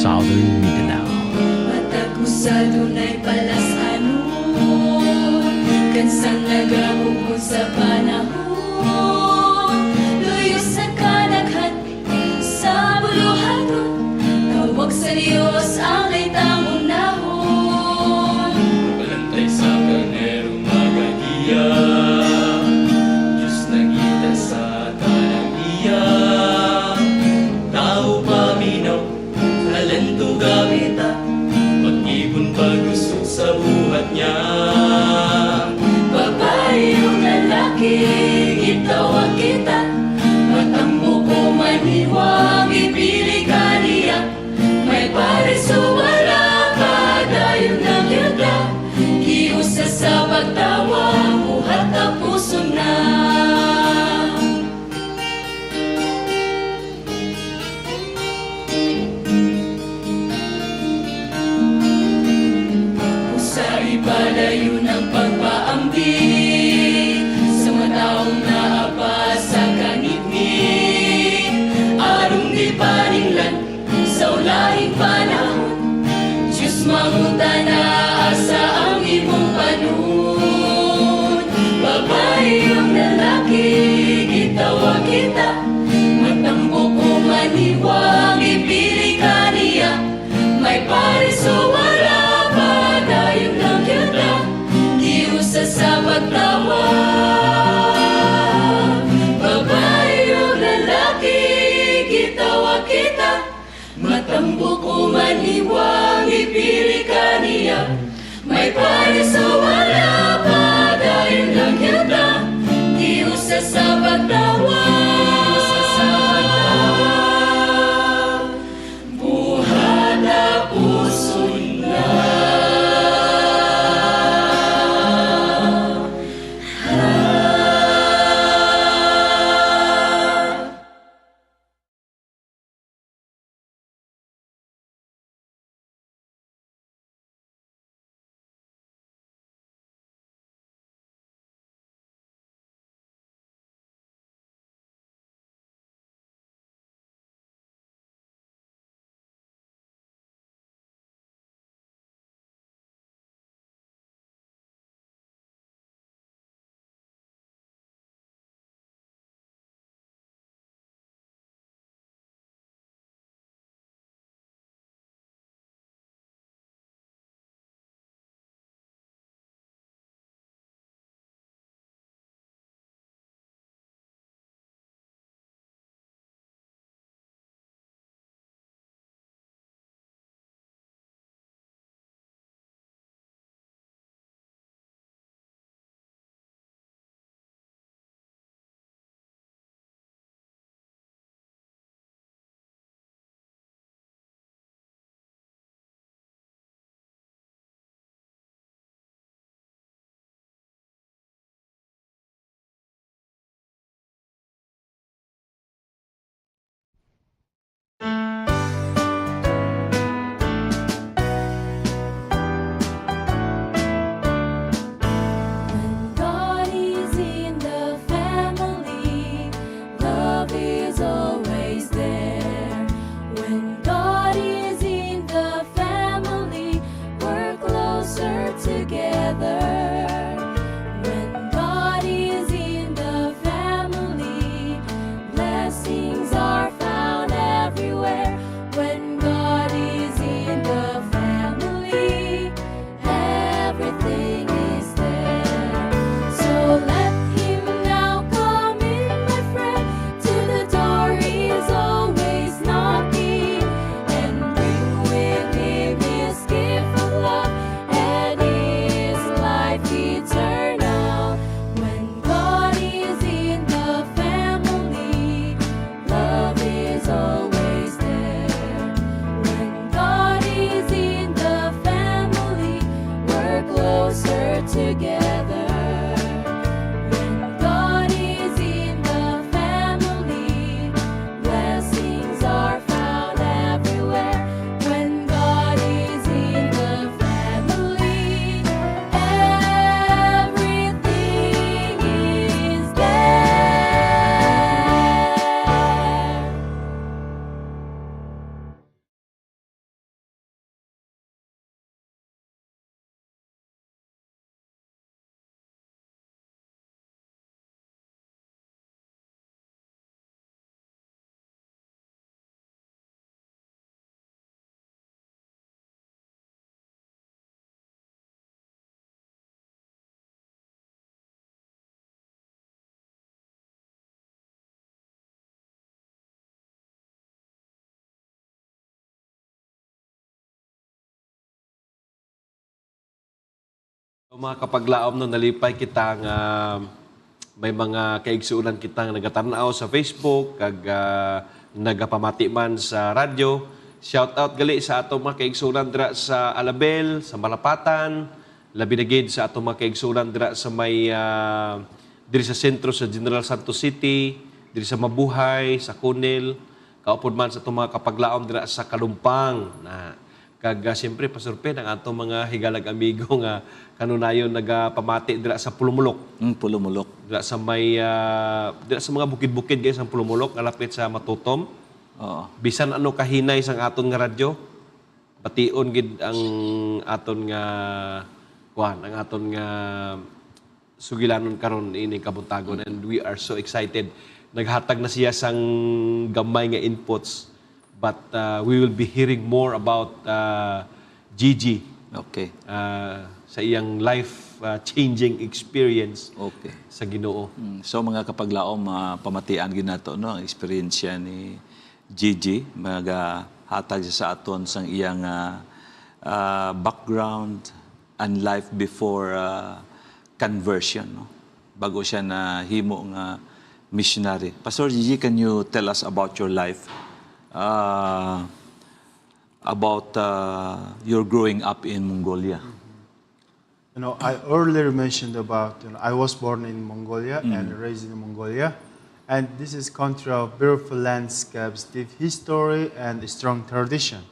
Southern Mindanao. Matakusado na'y palas anon, kansang nagabukod sa panahon. Luyos sa kanaghan, sa buluhaton, tawag sa Diyos ang itamong nahon. Balantay sa karnerong magahiya, Diyos nangita sa tanang iya. Tao paminaw, talento gamita, mag-ibon pag-usok sa buhat niya. Babae o lalaki, gitawag kita, matambok o maniwang ipili ka niya. May pares o wala ka, dayon ng yuda, giusa sa pagtawa, buhat na puso na. Ipalayo ng pagpaambing sa mga taong naapa sa kanitnit. Arong di paninglan sa ulahing panahon, Diyos manguta na asa ang imong panun. Babae o lalaki, gitawag kita, matambok o maniwang ipili ka niya. May pares o wala pa, dayon lang kita, giusa sa pagtawa. Babae o lalaki, gitawag kita, matambok o maniwang ipili ka niya. May pares o wala pa, dayon lang kita, giusa sa pagtawa. Mga kapaglaom no nalipay kita nga may mga kaigsuunan kita nga nagatanaw sa Facebook kag nagapamati man sa radyo. Shout out gali sa atong mga kaigsuunan dira sa Alabel, sa Malapatan, labi na gid sa atong mga kaigsuunan dira sa may diri sa sentro sa General Santos City, diri sa Mabuhay, sa Cunil, kaupod man sa atong mga kapaglaom dira sa Kalumpang na kag siyempre pasurped ang atong mga higalag amigo nga kanunayon nagapamati dira sa Pulumulok. Pulumulok. Dira sa may dira sa mga bukid-bukid guys ang Pulumulok kalapit sa Matutom. Oo. Bisan ano kahinay sang aton nga radyo, bation gid ang aton nga ang aton nga sugilanon karon ini kabuntagon and we are so excited. Naghatag na siya sang gamay nga inputs. But we will be hearing more about Gigi Okay. sa iyang life-changing experience Okay. sa Ginoo. So mga kapaglaom, pamatian ginato no ang experience ni Gigi, magahatag siya sa aton sang iyang background and life before conversion, no. Bago siya na himo nga missionary. Pastor Gigi, can you tell us about your life? About your growing up in Mongolia. You know, I earlier mentioned about, I was born in Mongolia and raised in Mongolia. And this is country of beautiful landscapes, deep history, and strong tradition.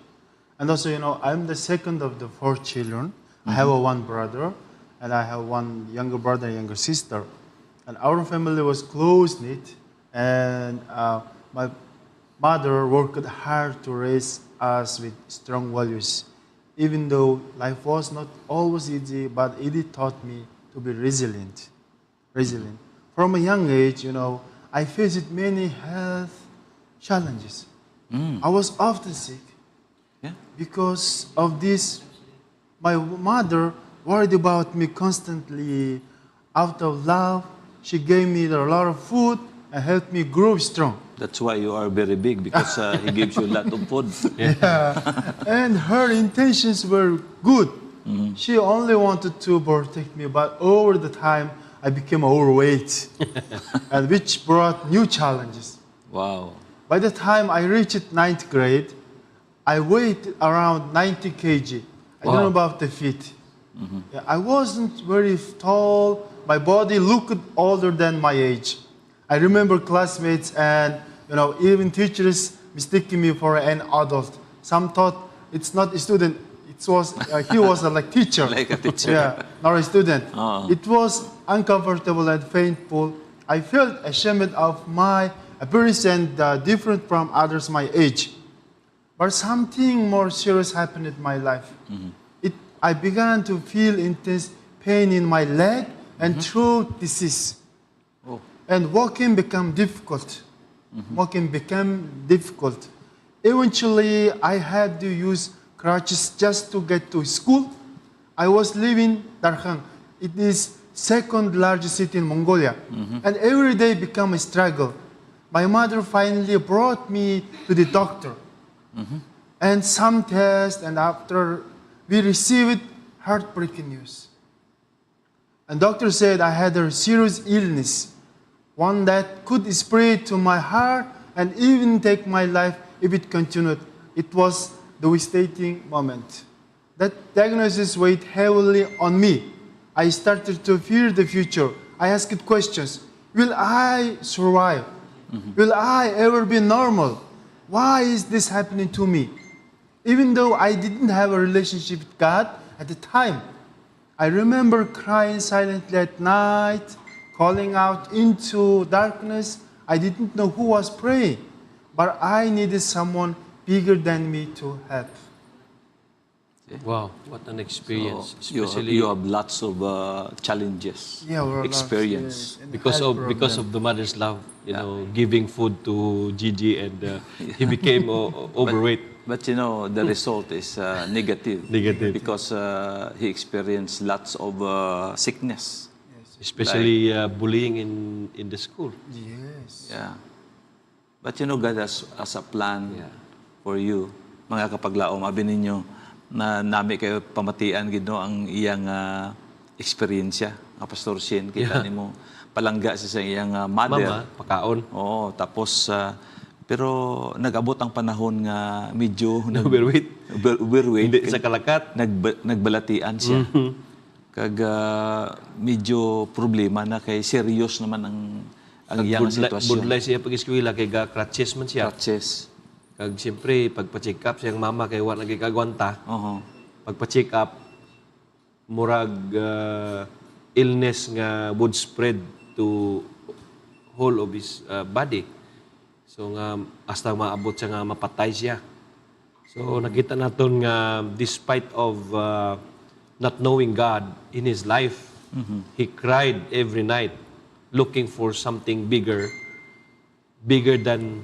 And also, I'm the second of the 4 children. I have one brother, and I have one younger brother and younger sister. And our family was close-knit, and my mother worked hard to raise us with strong values. Even though life was not always easy, but it taught me to be resilient. From a young age, I faced many health challenges. I was often sick. Yeah. Because of this, my mother worried about me constantly. Out of love, she gave me a lot of food and helped me grow strong. That's why you are very big, because he gives you a lot of food. And her intentions were good. She only wanted to protect me, but over the time, I became overweight, and which brought new challenges. Wow. By the time I reached 9th grade, I weighed around 90 kg. I don't know about the feet. Yeah, I wasn't very tall. My body looked older than my age. I remember classmates and even teachers mistaking me for an adult. Some thought it's not a student. He was like teacher. Like a teacher. Yeah, not a student. Oh. It was uncomfortable and painful. I felt ashamed of my appearance and different from others my age. But something more serious happened in my life. I began to feel intense pain in my leg and throat disease. Oh. And walking became difficult. Eventually, I had to use crutches just to get to school. I was living in Darkhang. It is second largest city in Mongolia. And every day became a struggle. My mother finally brought me to the doctor. And some tests, and after we received heartbreaking news. And doctor said I had a serious illness, one that could spread to my heart and even take my life if it continued. It was the devastating moment. That diagnosis weighed heavily on me. I started to fear the future. I asked questions. Will I survive? Will I ever be normal? Why is this happening to me? Even though I didn't have a relationship with God at the time, I remember crying silently at night, calling out into darkness. I didn't know who was praying, but I needed someone bigger than me to help. Wow, what an experience. So Especially you have lots of challenges, experience. because of the mother's love, giving food to Gigi, and he became overweight. But the result is negative. Negative. Because he experienced lots of sickness. Especially bullying in the school. Yes. Yeah. But God has a plan for you. Mga kapaglaom, abi ninyo na nami kayo pamatian gid no ang iyang eksperyensya. Pastor Shen, kita nimo palangga siya sa iyang mother. Mama, pakaon. Oo, tapos pero nag-abot ang panahon nga medyo Overweight. overweight. Hindi sa kalakat. Nagbalatian siya. Kag medyo problema na kay serious naman ang iyang sitwasyon. Budlay siya pag-eskwela kay crutches man siya. Crutches. Kag siyempre pagpa-check up siyang mama kay wa nagikagwanta. Oo. Pagpa-check up murag illness nga would spread to whole of his body. So nga hasta maabot siya nga mapatay siya. So nakita naton nga despite of not knowing God in his life, he cried every night looking for something bigger than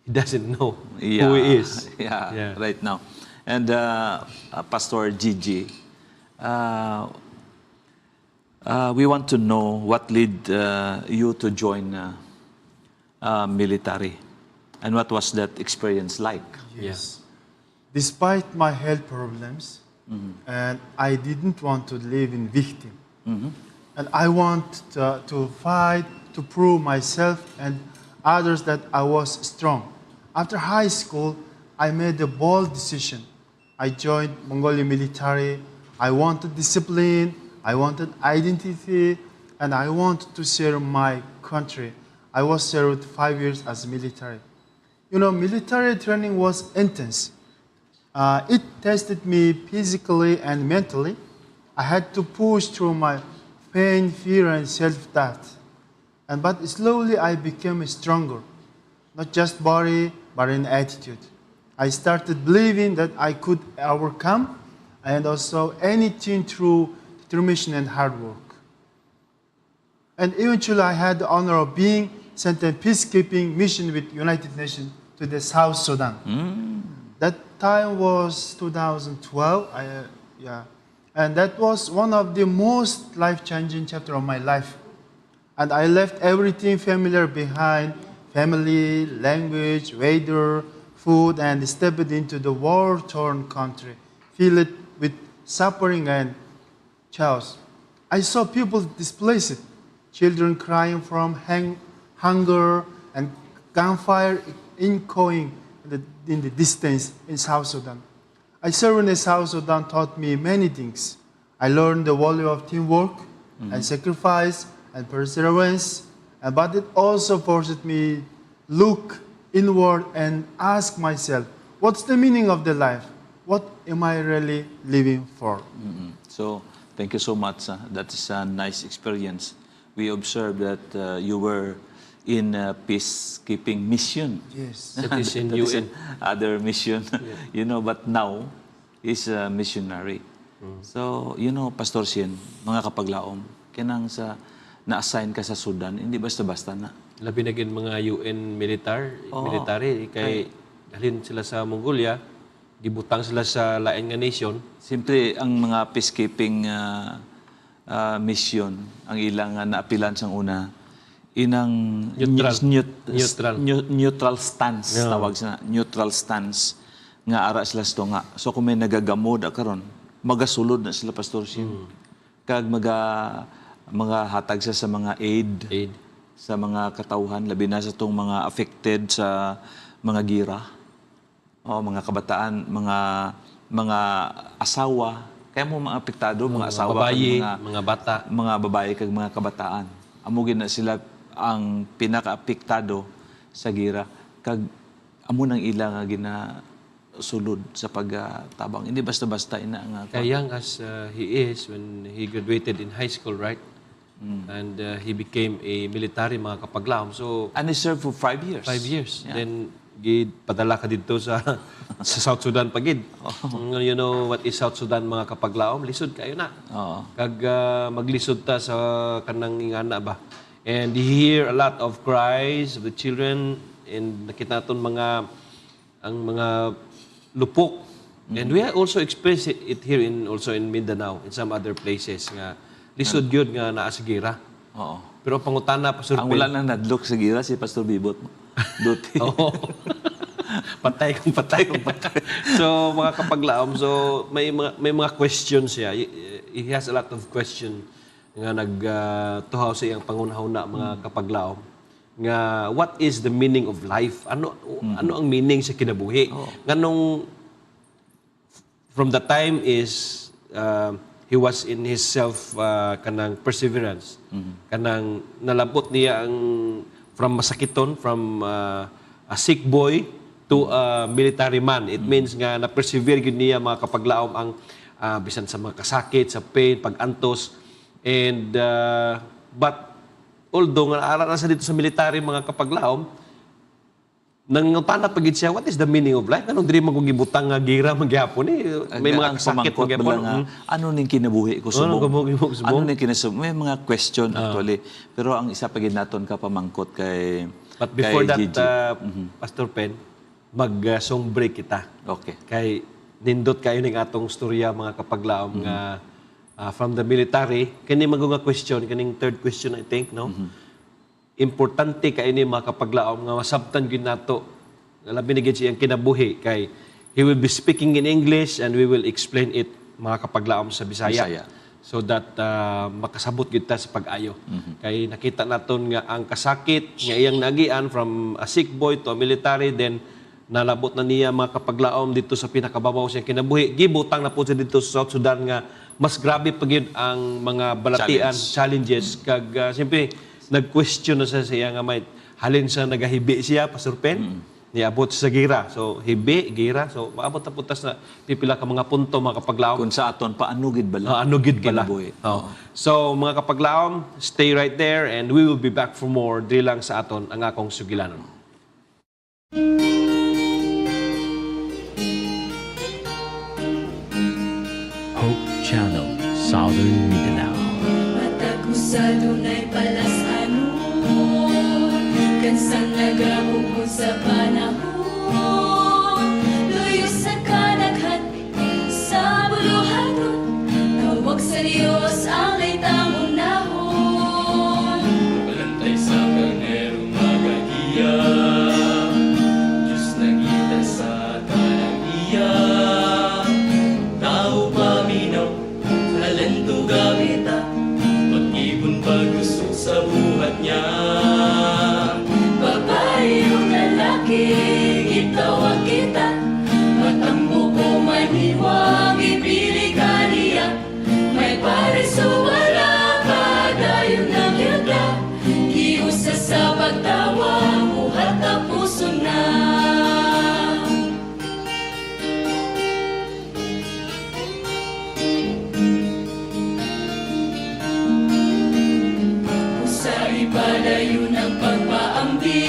he doesn't know who he is. Yeah, right now. And Pastor Gigi, we want to know what led you to join military, and what was that experience like? Yes. Despite my health problems, and I didn't want to live in victim. And I want to fight to prove myself and others that I was strong. After high school, I made a bold decision. I joined Mongolian military. I wanted discipline, I wanted identity, and I wanted to serve my country. I was served 5 years as military. You know, military training was intense. It tested me physically and mentally. I had to push through my pain, fear, and self-doubt. But slowly I became stronger, not just body, but in attitude. I started believing that I could overcome and also anything through determination and hard work. And eventually I had the honor of being sent a peacekeeping mission with United Nations to the South Sudan. That time was 2012, and that was one of the most life-changing chapter of my life. And I left everything familiar behind, family, language, weather, food, and stepped into the war-torn country, filled with suffering and chaos. I saw people displaced, children crying from hunger, and gunfire echoing in the distance in South Sudan. I served in South Sudan taught me many things. I learned the value of teamwork and sacrifice and perseverance, but it also forced me look inward and ask myself, what's the meaning of the life? What am I really living for? So, thank you so much. That is a nice experience. We observed that you were in a peacekeeping mission. Yes. That is in That is UN. other mission, but now is a missionary. So, Pastor Sien, mga kapaglaom, kinang sa na-assign ka sa Sudan, hindi basta-basta na. Labi na gid mga UN military kay dalhin sila sa Mongolia, gibutang sila sa lain nga nation. Siyempre, ang mga peacekeeping mission, ang ilang naapilan sa una, inang neutral stance, tawag sa neutral stance, nga ara sila ito nga. So kung may nagagamod karon, magasulod na sila, Pastor Shin. Kag mga hatag sa mga aid sa mga katawhan, labi na sa itong mga affected sa mga gira, mga kabataan, mga asawa, kaya mo mga apektado, mga asawa, babayi, kag mga bata, mga babae kag mga kabataan. Amo na sila ang pinaka-apektado sa gira, kag amo nang ilang nga ginasulod sa pagtabang. Hindi basta-basta ina nga. young as he is when he graduated in high school, right? And he became a military, mga kapaglaom. So And he served for 5 years. 5 years. Yeah. Then padala ka dito sa South Sudan pagid. You know what is South Sudan, mga kapaglaom? Lisod kayo na. Oo. Kag maglisod ta sa kanang ingana ba. And you hear a lot of cries of the children, and nakita naton mga lupok. And we also experience it here also in Mindanao, in some other places nga lisod yun nga naa sa gira. Oo. Pero pangutana pa Ang wala nang nadlok sa gira si Pastor Bibot. Duty. Oo. patay. So mga kapaglaom, so may mga questions siya. he has a lot of question nga nagtuhaw sa iyang pangunahuna mga kapaglaom nga what is the meaning of life? Ano ang meaning sa kinabuhi? Nganong from the time is he was in his self kanang perseverance. Kanang nalabot niya ang from masakiton, from a sick boy to a military man. It means nga na-persevere yun niya mga kapaglaom ang bisan sa mga kasakit, sa pain, pag-antos. And but although nga naaral na sa dito sa military mga kapaglaom, nangutana pagid siya, what is the meaning of life? Anong diri magugibutang nga gira magyapon may mga kasakit magyapon. Ano ning kinabuhi ko subong? Ano ning kinasubong? May mga question actually. Pero ang isa pagid naton ka pamangkot kay But before that, Gigi. Pastor Pen, mag-song break kita. Okay. Kay nindot kayo ning atong storya mga kapaglaom nga from the military. Kani magunga question, kaning third question I think, no? Importante kay ini mga kapaglaom nga masabtan gyud nato labi na gyud siyang kinabuhi kay he will be speaking in English and we will explain it mga kapaglaom sa Bisaya, Bisaya. so that makasabot gyud ta sa pag-ayo. Kay nakita naton nga ang kasakit nga iyang nagian from a sick boy to a military, then nalabot na niya mga kapaglaom dito sa pinakababaw siyang kinabuhi. Gibutang na po siya dito sa South Sudan nga mas grabe pa gyud ang mga balatian, challenges kag siyempre nag-question na siya nga may halin sa nagahibi siya, Pastor Pen, niabot sa gira. So, hibi, gira. So, maabot na putas na pipila ka mga punto, mga kapaglaom. Kung sa aton paano gid bala? Ano gid bala. Kinabuhi. So, mga kapaglaom, stay right there and we will be back for more. Dili lang sa aton ang akong sugilanon. Hope Channel, Southern Mindanao. Mata ko sa dunay palas anon, kansang nagabuhon sa panahon. Luyo sa kanaghan, sa buluhaton, tawag sa Diyos ang laitang unahon. Palantay sa karnero magahiya, Diyos nagita sa tanang iya. Tao paminaw, talento gamita, mag-ibon pag-gusto sa buhat niya. Babae o lalaki, gitawag kita, matambok o maniwang ipili ka niya. May pares o wala ka, dayon ng yuta, giusa sa pagtawa, buhat ang puso na. Sa ipadayo ng pagpaambi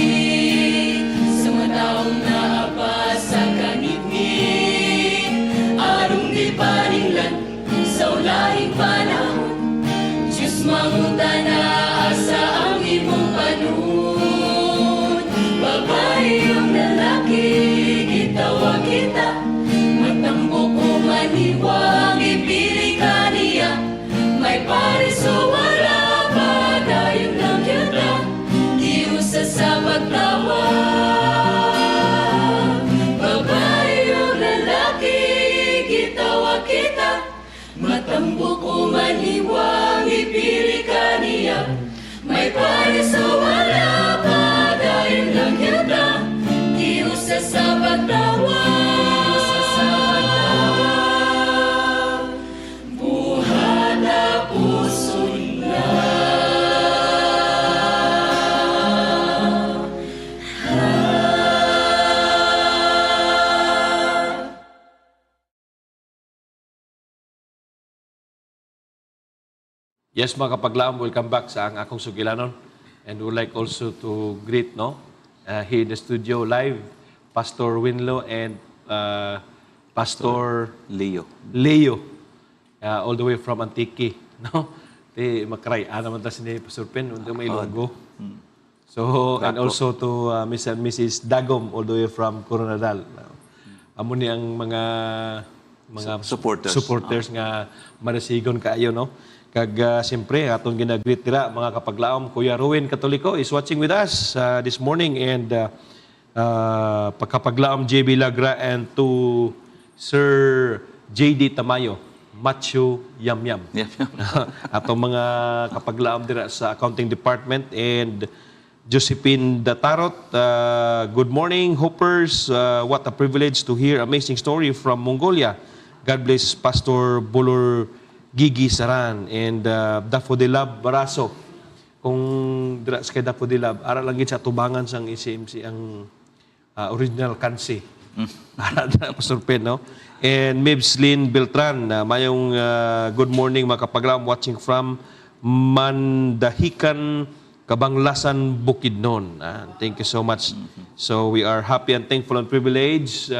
sa mga taong naapa sa kanitnit, arong di paninglan sa ulahing panahon. Diyos mangutana sa ang imong panun. Babae o lalaki, gitawag kita, matambok o maniwang ipili ka niya. May pares o wala pa, dayon lang kita, giusa sa pagtawa. Babae o lalaki, gitawag kita, matambok o maniwang ipili ka niya. May pares o wala pa, dayon lang kita, giusa sa pagtawa. Buhat na puso na. Yes, mga kapaglaom, welcome back sa ang akong sugilanon. And we would like also to greet, here in the studio live, Pastor Winlo and Pastor Leo. Leo, all the way from Antique, no? Di makray, naman ta si Pastor Pen, hindi may Ilonggo. So, and also to Miss and Mrs. Dagom, all the way from Coronadal. Amo ni ang mga supporters nga marasigon kaayo, no? Kag siyempre atong ginagreet dira mga kapaglaom, Kuya Ruin Katoliko is watching with us this morning, and pagkapaglaom JB Lagra, and to Sir JD Tamayo Macho Yam. Yeah. Atong mga kapaglaom dira sa accounting department, and Josephine Datarot. Good morning, Hoppers. What a privilege to hear amazing story from Mongolia. God bless Pastor Bulur Gigi Saran and Daffodilab Baraso. Kung dira sa kay Daffodilab, ara lang gid sa tubangan sang ICMC ang original kansi. Ara na Pastor Pen, no? And Mibslin Beltran, mayong good morning mga kapaglaom, watching from Mandahican, Kabanglasan, Bukidnon. Thank you so much. So we are happy and thankful and privileged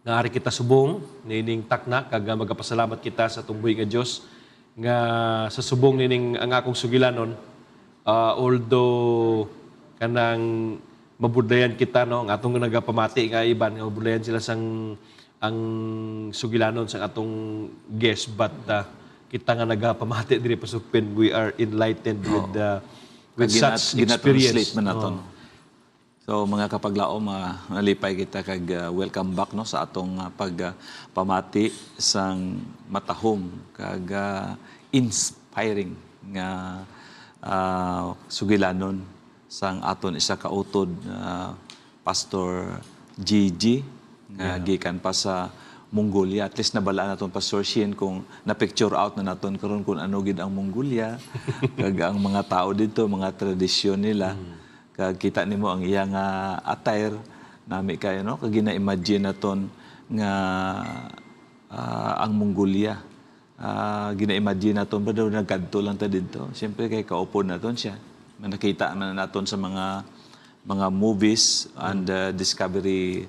nga ari kita subong nining takna kag magapasalamat kita sa tumboy nga Dios nga sa subong nining ang akong sugilanon, although kanang mabudayan kita, no, ang atong nagapamati nga iban nga mabudayan sila sang ang sugilanon sa atong guest, but kita nga nagapamati diri pasupin, we are enlightened with such experience. Man naton. So mga kapaglaom, nalipay kita kag welcome back, no, sa atong pagpamati sang matahom kag inspiring nga sugilanon sang aton isa ka utod Pastor Gigi nga gikan pa sa Mongolia. At least nabala naton Pastor Shin kung na-picture out na naton karon kung ano gid ang Mongolia kag ang mga tao dito, mga tradisyon nila. Kag kita nimo ang iyang attire nami kayo, no, kag gina-imagine naton nga ang Mongolia. Gina-imagine naton ba daw nagkadto lang ta dito. Siyempre kay kaupod naton siya. Nakita man naton sa mga movies and Discovery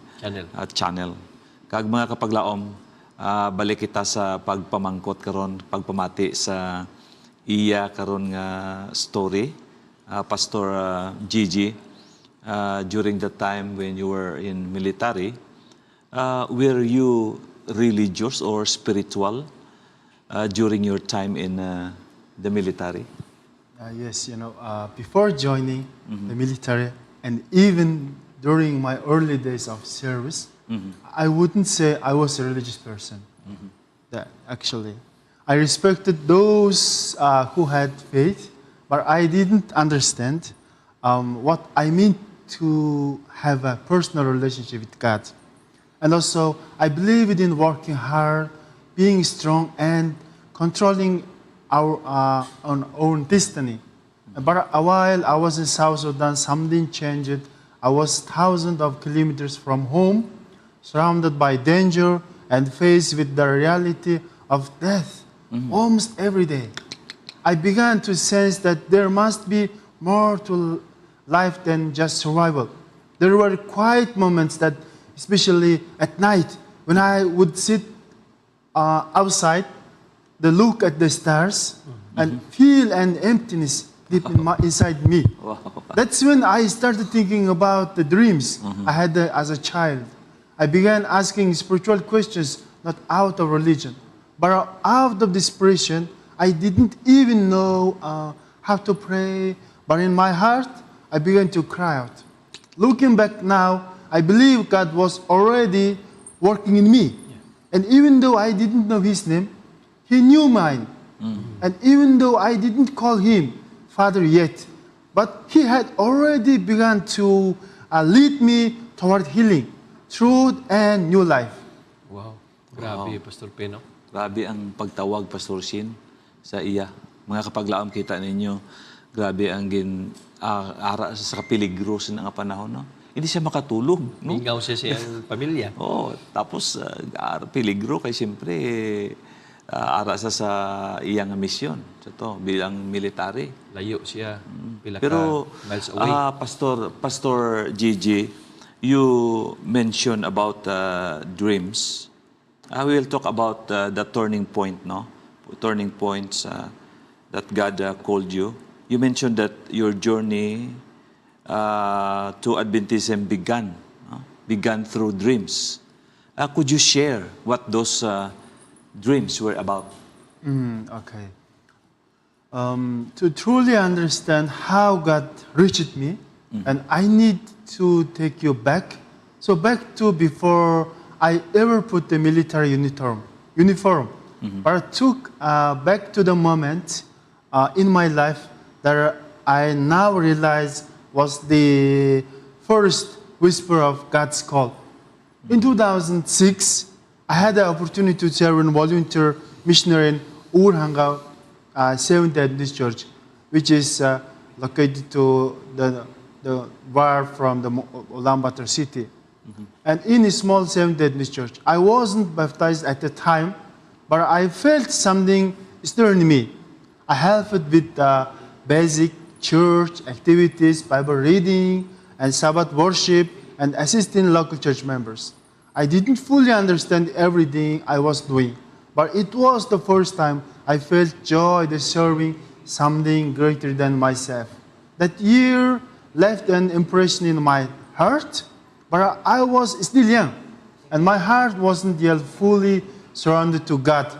Channel. Kag mga kapaglaom, balik kita sa pagpamangkot karon, pagpamati sa iya karon nga story. Pastor Gigi, during the time when you were in military, were you religious or spiritual during your time in the military? Yes, before joining the military and even during my early days of service, I wouldn't say I was a religious person. That actually, I respected those who had faith, but I didn't understand what I mean to have a personal relationship with God. And also, I believed in working hard, being strong, and controlling our own destiny. But while I was in South Sudan, something changed. I was thousands of kilometers from home, surrounded by danger and faced with the reality of death almost every day. I began to sense that there must be more to life than just survival. There were quiet moments that, especially at night, when I would sit outside, look at the stars, and feel an emptiness deep inside me. Wow. That's when I started thinking about the dreams I had as a child. I began asking spiritual questions, not out of religion, but out of desperation. I didn't even know how to pray, but in my heart, I began to cry out. Looking back now, I believe God was already working in me. And even though I didn't know His name, He knew mine. And even though I didn't call Him Father yet, but He had already begun to lead me toward healing, truth, and new life. Wow. Grabe, Pastor Peno. Grabe ang pagtawag, Pastor Shin, sa iya. Mga kapaglaom, kita ninyo, grabe ang ara sa kapiligro sa nga panahon, no? Hindi siya makatulog, no? Ingaw siya siyang pamilya. Oh, tapos peligro kay siyempre ara sa iyang misyon sa to bilang military. Layo siya. Pila Pero ka miles away. Pastor Gigi, you mentioned about dreams. I will talk about the turning point, no? Turning points that God called you. You mentioned that your journey to Adventism began through dreams. Could you share what those dreams were about? Okay. To truly understand how God reached me, and I need to take you back. So back to before I ever put the military uniform. uniform. But I took back to the moment in my life that I now realize was the first whisper of God's call. In 2006, I had the opportunity to serve in volunteer missionary in Urhanga Seventh Adventist Church, which is located to the bar from the Ulaanbaatar city. And in a small Seventh Adventist Church, I wasn't baptized at the time, but I felt something stirring in me. I helped with basic church activities, Bible reading, and Sabbath worship, and assisting local church members. I didn't fully understand everything I was doing, but it was the first time I felt joy in serving something greater than myself. That year left an impression in my heart, but I was still young, and my heart wasn't yet fully surrendered to God.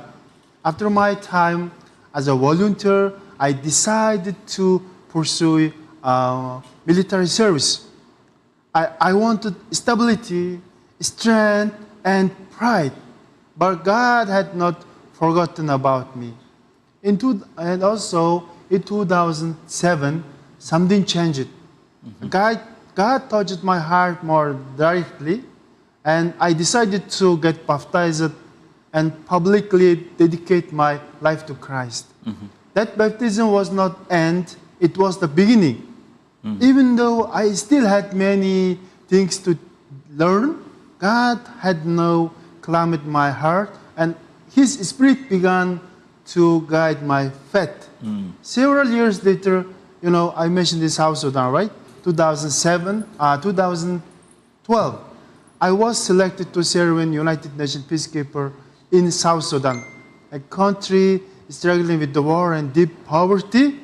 After my time as a volunteer, I decided to pursue military service. I wanted stability, strength, and pride, but God had not forgotten about me. And also in 2007, something changed. God touched my heart more directly, and I decided to get baptized and publicly dedicate my life to Christ. That baptism was not end, it was the beginning. Even though I still had many things to learn, God had now claimed my heart, and His Spirit began to guide my faith. Several years later, I mentioned this South Sudan, right? 2012, I was selected to serve in United Nations Peacekeeper in South Sudan, a country struggling with the war and deep poverty.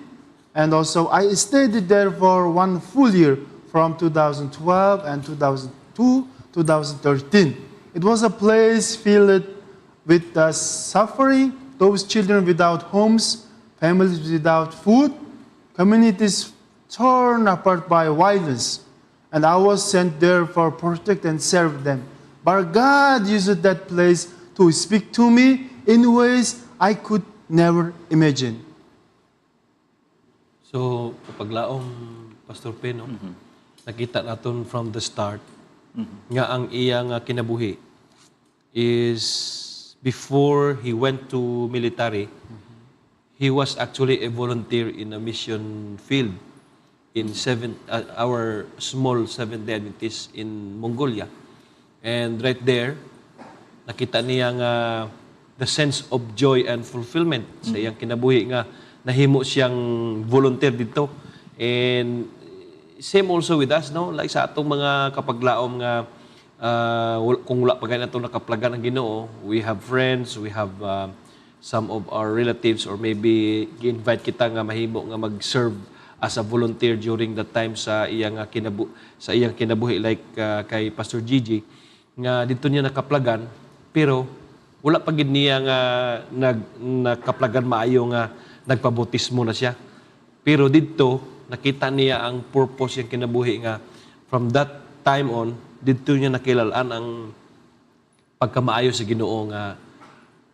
And also, I stayed there for 1 full year from 2012 and 2002 2013. It was a place filled with suffering, those children without homes, families without food, communities torn apart by violence. And I was sent there for protect and serve them. But God used that place to speak to me in ways I could never imagine. So, kapaglaong Pastor Peno, nakita naton from the start nga ang iyang kinabuhi is before he went to military, he was actually a volunteer in a mission field in our small Seventh-day Adventist in Mongolia. And right there, nakita niya nga the sense of joy and fulfillment sa iyang kinabuhi nga nahimo siyang volunteer dito. And same also with us, no? Like sa atong mga kapaglaom nga kung wala pa ganyan itong nakaplagan ng Ginoo, we have friends, we have some of our relatives, or maybe i-invite kita nga mahimo nga mag-serve as a volunteer during that time sa iyang kinabuhi, like kay Pastor Gigi, nga dito niya nakaplagan, pero wala pa gid niya nga nakaplagan maayo nga nagpabotismo na siya. Pero dito nakita niya ang purpose yung kinabuhi nga from that time on, dito niya nakilalaan ang pagkamaayo sa Ginoo nga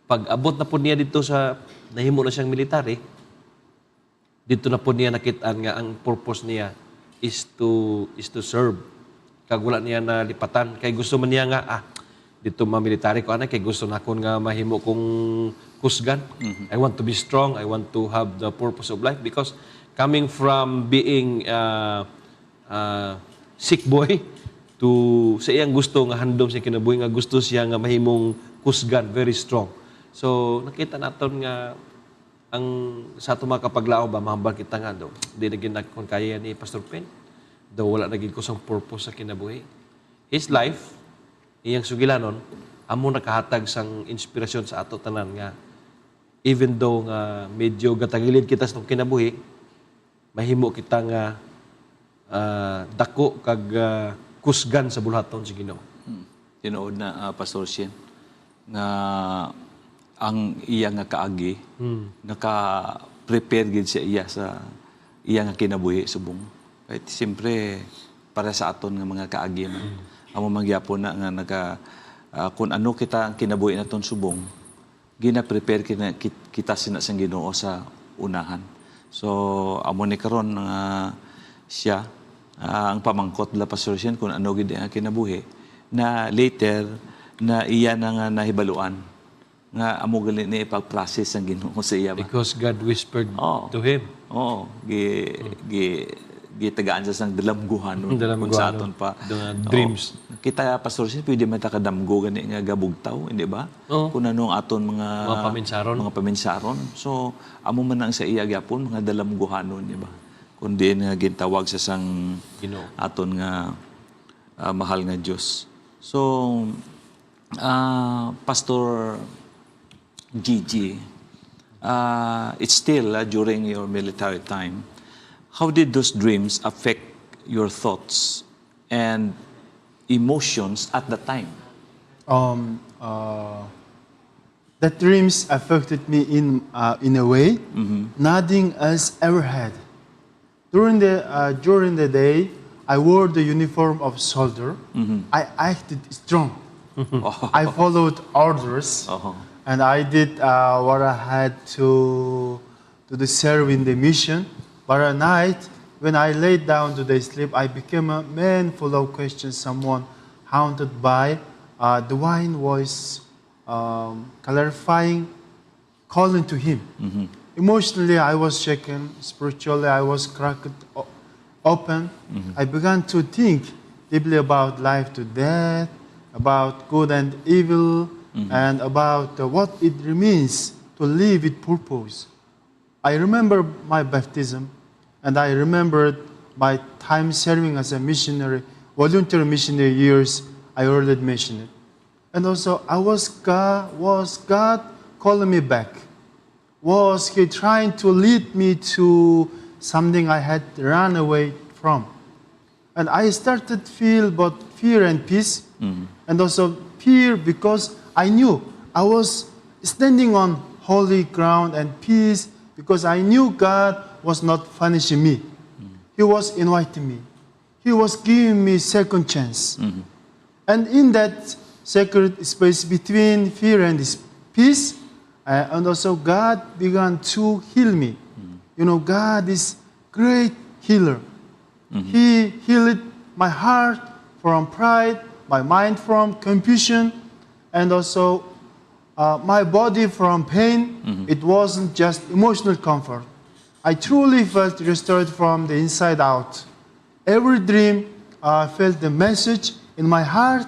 pag-abot na po niya dito sa nahimo na siyang military, dito na po niya nakitaan nga ang purpose niya is to serve. Kag wala niya na lipatan. Kay gusto man niya nga, dito military ko, kay gusto na akong nga mahimo kong kusgan. I want to be strong. I want to have the purpose of life. Because coming from being sick boy to sa iyang gusto nga handom siya kinabuhi nga gusto siya nga mahimong kusgan, very strong. So nakita naton nga ang sa ato mga kapaglao ba mahambal kita nga do. Di na ginakon kaya ni Pastor Pen. Do wala naging kusang purpose sa kinabuhi. His life, iyang sugilanon, amo nakahatag sang inspirasyon sa ato tanan nga even though nga medyo gatagilid kita sa kinabuhi, mahimo kita nga dako kag kusgan sa bulhaton sa Ginoo. Tinuod na Pastor Shen nga ang iya nga kaagi naka-prepare gid siya iya sa iya nga kinabuhi subong. Kahit siyempre para sa aton nga mga kaagi man. Amo mangyapon na nga kung ano kita ang kinabuhi naton subong, gina-prepare kita sina sang Ginoo sa unahan. So amo ni karon siya ang pamangkot la Pastor Sian kung ano gid ang kinabuhi na later na iya na nga nahibaluan nga amo gali ni ipag-process ang Ginoo sa iya ba. Because God whispered Oo. to him. Oo, gitagaan sa sang dalamguhan kung Dalamguhanon. sa aton pa. The dreams. Oo. Kita Pastor Sin pwede man ta kadamgo gani nga gabugtaw, hindi ba? Oo. Kung ano ang aton mga Mga paminsaron. So amo man ang sa iya gyapon mga dalamguhanon, di ba? Kundi nga gintawag sa sang Ginoo. aton nga mahal nga Dios. So Pastor Gigi, it's still during your military time. How did those dreams affect your thoughts and emotions at the time? The dreams affected me in a way nothing else ever had. During the day, I wore the uniform of soldier. I acted strong. I followed orders, and I did what I had to serve in the mission. But at night, when I laid down to the sleep, I became a man full of questions. Someone haunted by divine voice, clarifying, calling to him. Emotionally, I was shaken. Spiritually, I was cracked open. I began to think deeply about life to death, about good and evil, and about what it means to live with purpose. I remember my baptism, and I remembered my time serving as a missionary, volunteer missionary years. I already mentioned it. And also, was God calling me back? Was He trying to lead me to something I had run away from? And I started to feel both fear and peace, and also fear because I knew I was standing on holy ground, and peace because I knew God was not punishing me. He was inviting me. He was giving me second chance. And in that sacred space between fear and peace, and also God began to heal me. You know, God is great healer. He healed my heart from pride, my mind from confusion, and also my body from pain. It wasn't just emotional comfort. I truly felt restored from the inside out. Every dream felt the message in my heart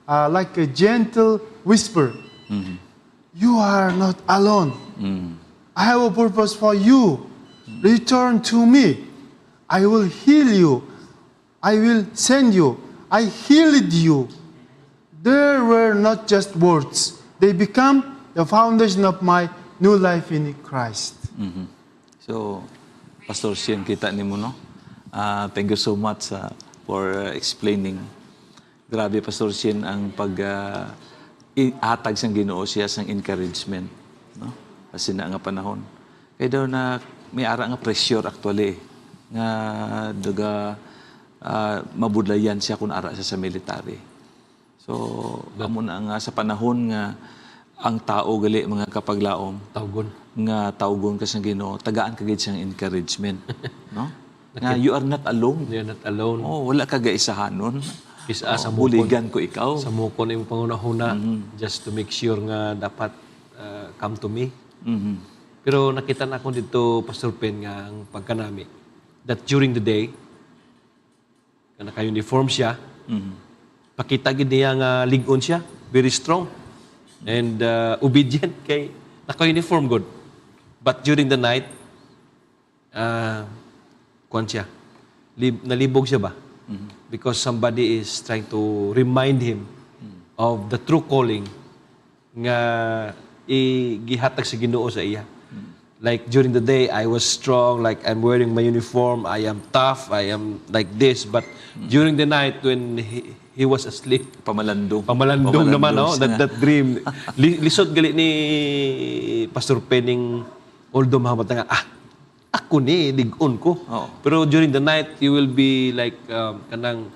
like a gentle whisper. You are not alone. I have a purpose for you. Return to me. I will heal you. I will send you. I healed you. There were not just words. They become the foundation of my new life in Christ. So, Pastor Sian, kita ni mo, no? Thank you so much for explaining. Grabe, Pastor Sian, ang pag-atag sang Ginoo siya sang encouragement. No? Kasi na nga panahon. Kaya daw na may ara nga pressure actually. Nga daga mabudlayan siya kung ara siya sa military. So, amo na nga sa panahon nga ang tao gali mga kapaglaom Tawgon. nga tawgon ka sa Ginoo, tagaan ka gid siyang encouragement, no? Nga you are not alone. You're not alone. Oh, wala ka gaisahanon. Isa sa mukon. Buligan ko ikaw. Sa mukon yung pangunahuna just to make sure nga dapat come to me. Pero nakita na ako dito, Pastor Pen, nga ang pagkanami that during the day, na naka-uniform siya, pakita gid niya nga ligon siya, very strong and obedient kay naka-uniform good. But during the night, kuwan siya, nalibog siya ba? Because somebody is trying to remind him of the true calling nga gihatag sa Ginoo sa iya. Like during the day, I was strong, like I'm wearing my uniform, I am tough, I am like this. But during the night, when he was asleep, Pamalandong. pamalandong naman, no? siya. That dream. Lisod gali ni Pastor Penning, although mahamata nga, ako ni, ligon ko. Oo. Pero during the night, you will be like, kanang,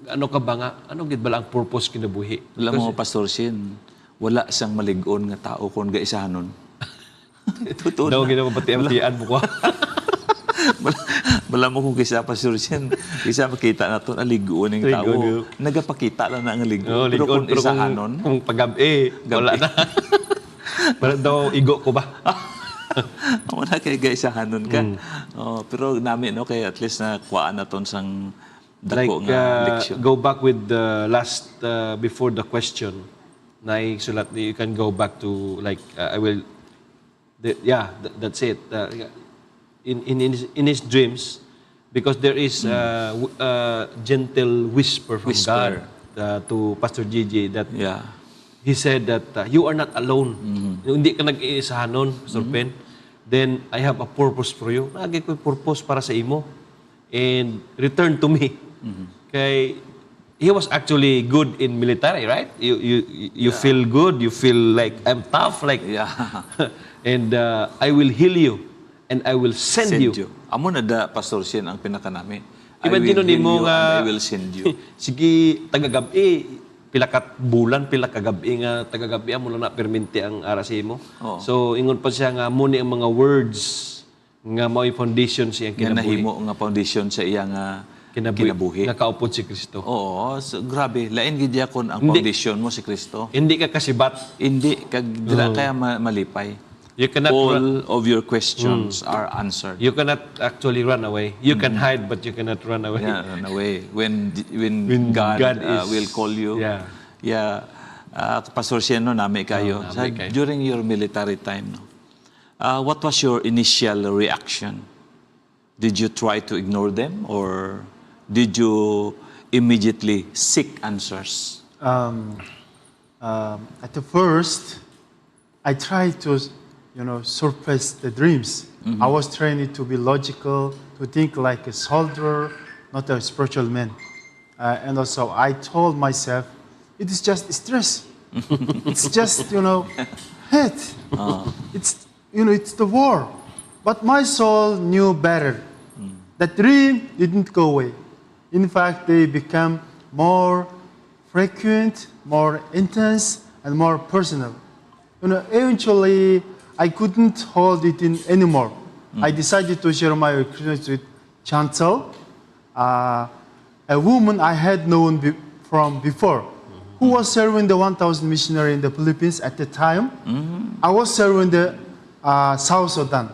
ano ka ba nga, ano gid ba ang purpose kinabuhi? Alam mo, Pastor Shin, wala siyang malig-on nga tao kung gaisahanon. Totoo Daw na. ginapapati-amtian mo ko. Wala mo kung kisa pa sure siyan. Kisa makita na ito, aligoon ng tao. Ligoon, Nagapakita lang na ang ligoon. Oh, Pero kung pero isahanon, kung pag-gabi, wala na. Parang daw, igo ko ba? wala kay gaisahanon ka. Oh, pero namin, no, kaya at least na kuhaan na ton sang dako nga leksyon. Go back with the last, before the question, na sulat, you can go back to, like, I will, that's it. In his dreams, because there is a gentle whisper from Whisper. God to Pastor Gigi that Yeah. he said that you are not alone. Hindi ka nag-iisa nun, Pastor Pen. Then I have a purpose for you. Nagay ko purpose para sa imo. And return to me. Kay he was actually good in military, right? You feel good, you feel like I'm tough, like Yeah. and I will heal you and I will send you. Amo na da, Pastor Sien, ang pinaka namin. I Imagine will ni heal mo you nga and I will send you. sige tagagabi pila kat bulan pila kagabi nga tagagabi mo lang na perminti ang ara sa imo. Oo. So ingon pa siya nga mo ni ang mga words nga mao foundation siyang Nga kinabuhi. nahimo nga foundation sa iyang kinabuhi. Nga kaupod si Kristo. Oo, so, grabe. Lain gid yakon ang Hindi. foundation mo si Kristo. Hindi ka kasibat. Hindi kag dila kaya malipay. You cannot All of your questions are answered. you cannot actually run away. You can hide but you cannot run away. Yeah, run away. When When God, God is- will call you. Yeah. Yeah. Pastor Sieno, nami kayo. nami Sa- kayo. During your military time, no? What was your initial reaction? Did you try to ignore them or did you immediately seek answers? At the first, I tried to, suppress the dreams. I was trained to be logical, to think like a soldier, not a spiritual man. And also, I told myself, it is just stress. It's just, hate. It's the war. But my soul knew better. The dream didn't go away. In fact, they became more frequent, more intense, and more personal. Eventually, I couldn't hold it in anymore. I decided to share my experience with Chantal, a woman I had known from before, who was serving the 1,000 missionary in the Philippines at the time. I was serving the South Sudan.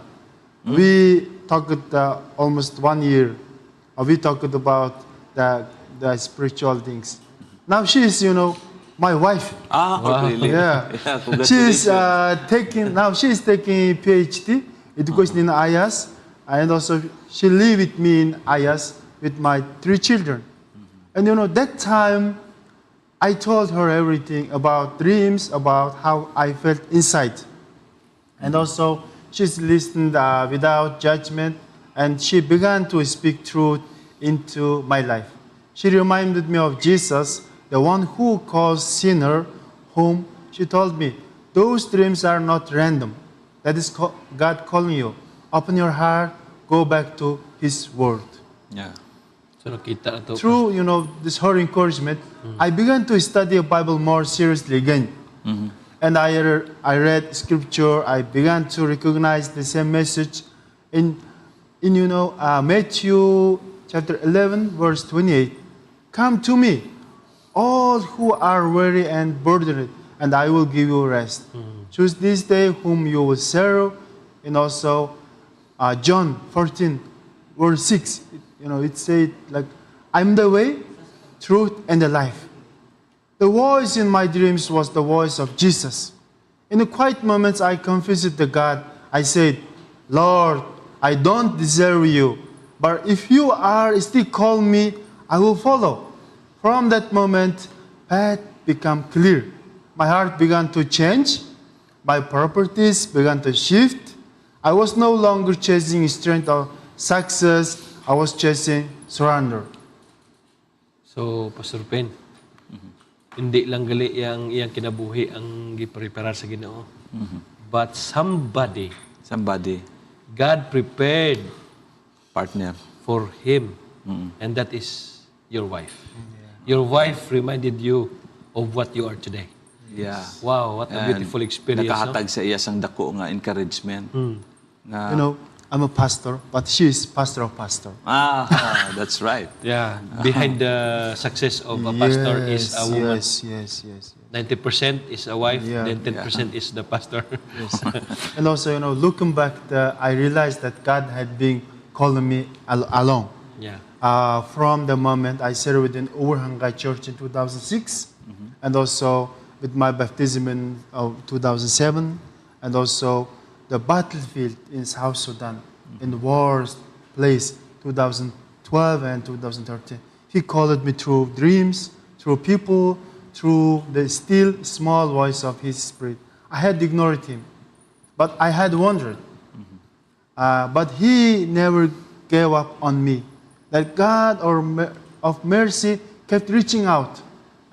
We talked almost 1 year. We talked about the spiritual things. Now she is, my wife. Really? Yeah. Congratulations. She is taking PhD education in IAS, and also she live with me in IAS with my 3 children. And that time I told her everything about dreams, about how I felt inside. And also she's listened without judgment, and she began to speak truth into my life. She reminded me of Jesus, the one who calls sinner home. She told me, those dreams are not random. That is God calling you. Open your heart, go back to His Word. Yeah. So nakita na to. Through, this her encouragement, I began to study the Bible more seriously again. And I read Scripture. I began to recognize the same message in Matthew chapter 11, verse 28. Come to me, all who are weary and burdened, and I will give you rest. Choose this day whom you will serve. And also John 14, verse 6. It said like, I'm the way, truth, and the life. The voice in my dreams was the voice of Jesus. In the quiet moments, I confessed to God. I said, Lord, I don't deserve you, but if you are still call me, I will follow. From that moment, path became clear. My heart began to change. My priorities began to shift. I was no longer chasing strength or success. I was chasing surrender. So Pastor Pen, hindi lang gali iyang kinabuhi ang gipreparar sa Ginoo. But somebody, God prepared Partner. for him, and that is your wife. Your wife reminded you of what you are today. Yeah. Wow, what a And beautiful experience. No? Nakahatag sa iya sang dako nga encouragement. Nga, You know, I'm a pastor, but she is pastor of pastor. That's right. Yeah, behind the success of a pastor is a woman. Yes. 90% is a wife, Yeah. then 10% is the pastor. And also, you know, looking back, I realized that God had been calling me along. Yeah. From the moment I served within Urhangai Church in 2006, and also with my baptism in 2007, and also the battlefield in South Sudan, in the war's place, 2012 and 2013. He called me through dreams, through people, through the still small voice of His Spirit. I had ignored Him, but I had wondered. But He never gave up on me. That God of mercy kept reaching out.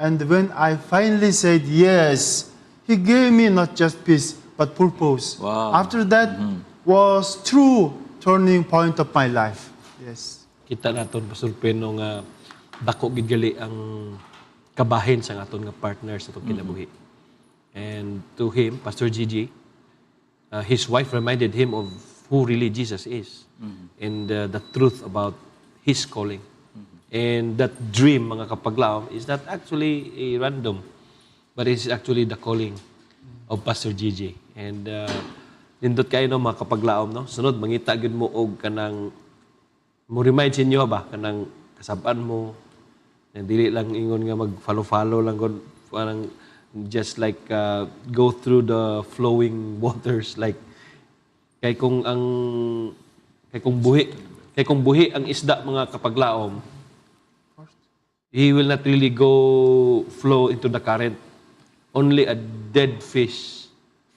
And when I finally said yes, He gave me not just peace, but purpose. Wow. After that was true turning point of my life. Yes. Kita naton Pastor Peno nga dako gid gali ang kabahin sa aton nga partner sa atong kinabuhi. And to him, Pastor Gigi, his wife reminded him of who really Jesus is and the truth about his calling. And that dream, mga kapaglaom, is not actually a random, but it's actually the calling of Pastor Gigi. And nindot kayo no, mga kapaglaom, no? Sunod, mangita gyud mo og kanang mo remind sa inyo ba kanang kasabaan mo na dili lang ingon nga mag-follow lang gud parang just like go through the flowing waters like kay kung buhi ang isda mga kapaglaom, he will not really go flow into the current. Only a dead fish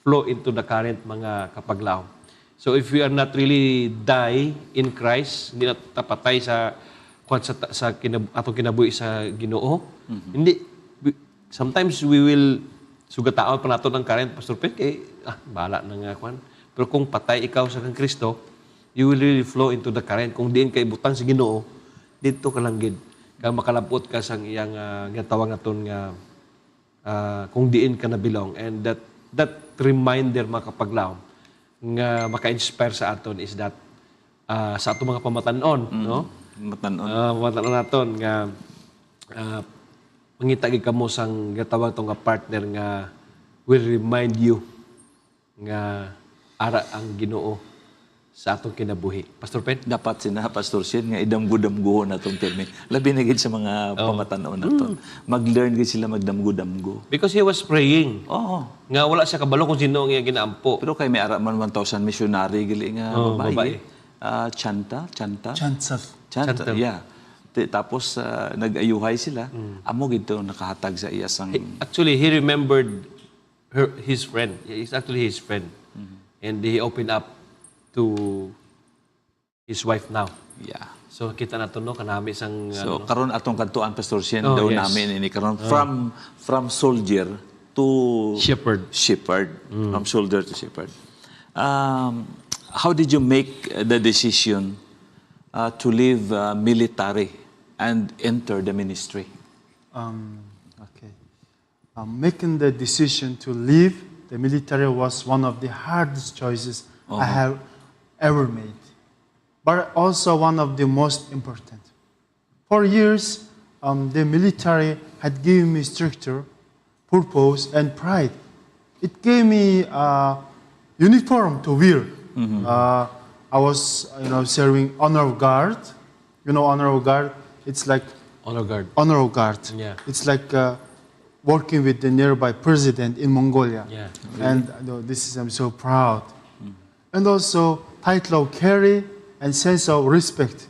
flow into the current mga kapaglaom. So if we are not really die in Christ, hindi na tapatay sa atong kinabuhi sa Ginoo, hindi sometimes we will sugataon pa nato ng current, Pastor Pen, kay bahala na nga kwan. Pero kung patay ikaw sa kang Kristo, you will really flow into the current. Kung diin kay butang sa Ginoo, dito ka lang gid. Kaya makalabot ka sa iyang ginatawag naton nga kung diin ka na belong. And that reminder mga kapaglaom nga maka-inspire sa aton is that sa atong mga pamatanon, no? Pamatanon naton nga mangita gid kamo sang ginatawag tong nga partner nga will remind you nga ara ang Ginoo sa atong kinabuhi. Pastor Pen? Dapat sina Pastor Shin nga idamgo-damgo na itong termi. Labi na gid sa mga pamatanaw na ito. Mag-learn gid sila magdamgo-damgo. Because he was praying. Oo. Nga wala siya kabalo kung sino ang iya ginaampo. Pero kay may ara man 1,000 missionary gali nga babae. babae. Chanta. Chansat. Yeah. Tapos nag-ayuhay sila. Amo gid to nakahatag sa iya sang Actually, he remembered his friend. He's actually his friend. And he opened up to his wife now. yeah. So kita na no kanami sang So karon atong kantuan Pastor Shin Oh, daw yes. namin ini karon from soldier to shepherd. from soldier to shepherd. How did you make the decision to leave military and enter the ministry? Okay. Making the decision to leave the military was one of the hardest choices I have ever made, but also one of the most important. For years, the military had given me structure, purpose, and pride. It gave me a uniform to wear. I was, serving honor of guard. You know, honor of guard. It's like Honor guard. honor of guard. Yeah. It's like working with the nearby president in Mongolia. Yeah. And I'm so proud. And also title of carry and sense of respect.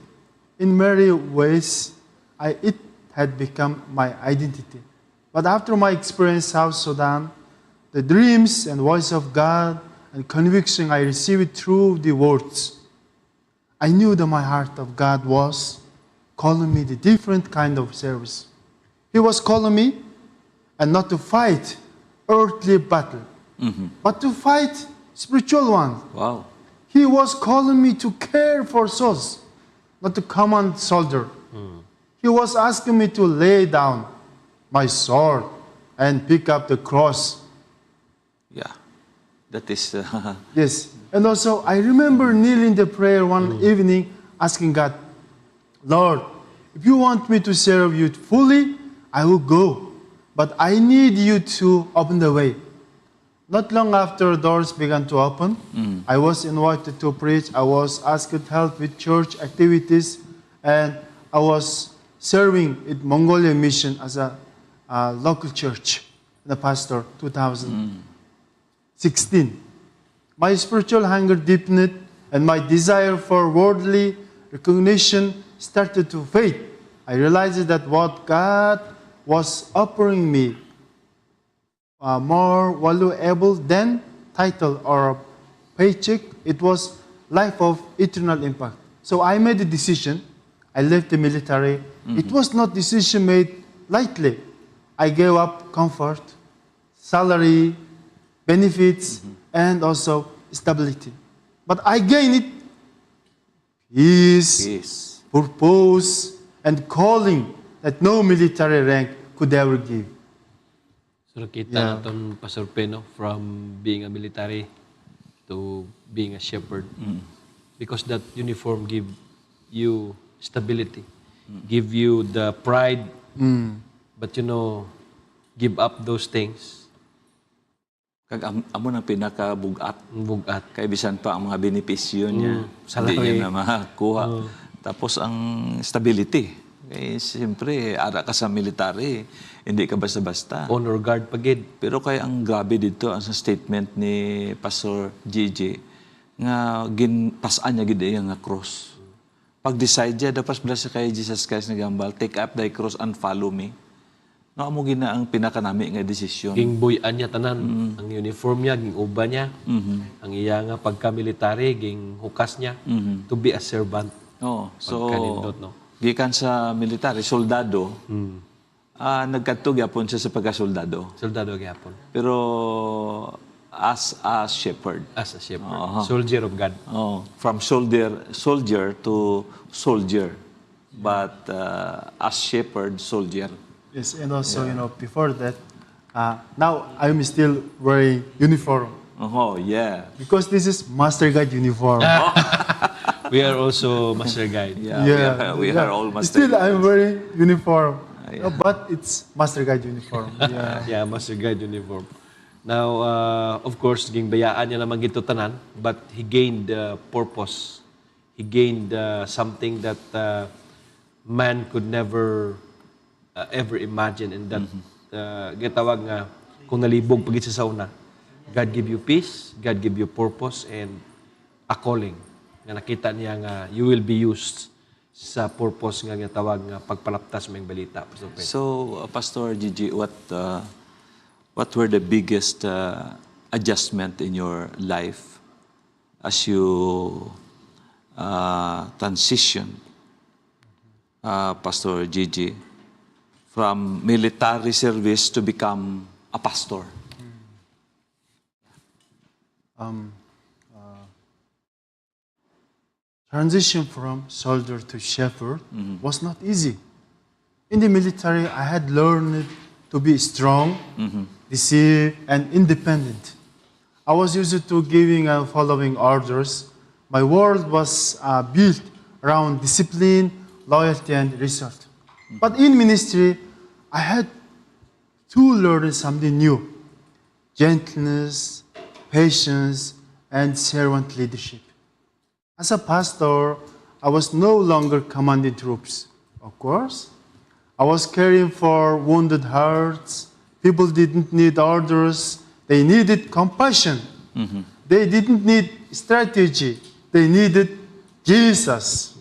In many ways, it had become my identity. But after my experience in South Sudan, the dreams and voice of God and conviction I received through the words, I knew that my heart of God was calling me the different kind of service. He was calling me and not to fight earthly battle, but to fight spiritual one. Wow. He was calling me to care for souls, not to command soldier. He was asking me to lay down my sword and pick up the cross. Yeah. That is, Yes. And also, I remember kneeling the prayer one evening, asking God, Lord, if you want me to serve you fully, I will go. But I need you to open the way. Not long after doors began to open, I was invited to preach. I was asked help with church activities, and I was serving in Mongolian mission as a local church, the pastor, 2016. My spiritual hunger deepened, and my desire for worldly recognition started to fade. I realized that what God was offering me more valuable than title or paycheck. It was life of eternal impact. So I made a decision. I left the military. It was not decision made lightly. I gave up comfort, salary, benefits, and also stability. But I gained it peace, yes. purpose, and calling that no military rank could ever give. So nakita Yeah. natin Pastor Peno from being a military to being a shepherd. Because that uniform give you stability, give you the pride, but give up those things, Kag amo na pinakabugat. bugat. Kay bisan pa ang mga benepisyo niya. salary. Hindi niya na makakuha. Tapos ang stability. Kaya siyempre, ara ka sa military, hindi ka basta-basta. Honor guard pagid. Pero kaya ang grabe dito, ang sa statement ni Pastor Gigi, nga ginpasaan niya gid nga cross. Pag decide niya, dapat pala sa kay Jesus Christ na gambal, take up thy cross and follow me. No, amo gina ang pinakanami nga desisyon. Ging buyan niya tanan. Ang uniform niya, ging uba niya. Ang iya nga pagka-military, ging hukas niya to be a servant. Oh, so Pagkanindot, no? gikan sa military, soldado, nagkadto gyapon siya sa pagkasoldado. Soldado gyapon. Pero as a shepherd. As a shepherd. Soldier of God. Oh, from soldier to soldier. But as shepherd, soldier. Yes, and also, before that, now I'm still wearing uniform Oh, yeah. because this is Master Guide uniform. We are also master guide. Yeah, we are all master. Still, I'm wearing uniform, Yeah. but it's Master Guide uniform. Yeah. Yeah, master guide uniform. Now, of course, ging bayaan niya naman gito tanan, but he gained purpose. He gained something that man could never ever imagine, and that gitawag nga kung nalibog pagit sa sauna. God give you peace, God give you purpose, and a calling. Nga nakita niya nga you will be used sa purpose nga gitawag nga pagpalaptas may balita. Pastor Pedro. So, Pastor Gigi, what were the biggest adjustment in your life as you transition, Pastor Gigi, from military service to become a pastor? Transition from soldier to shepherd was not easy. In the military, I had learned to be strong, decisive, and independent. I was used to giving and following orders. My world was built around discipline, loyalty, and result. But in ministry, I had to learn something new: gentleness, patience, and servant leadership. As a pastor, I was no longer commanding troops. Of course, I was caring for wounded hearts. People didn't need orders. They needed compassion. They didn't need strategy. They needed Jesus.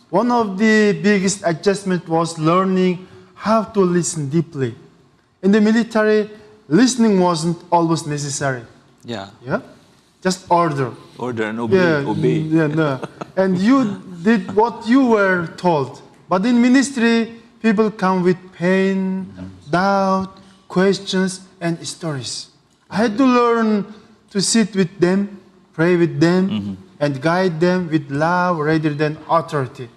One of the biggest adjustments was learning how to listen deeply. In the military, listening wasn't always necessary. Yeah. Yeah? Just order. Order and obey. Yeah, no. And you did what you were told. But in ministry, people come with pain, doubt, questions, and stories. I had to learn to sit with them, pray with them, and guide them with love rather than authority.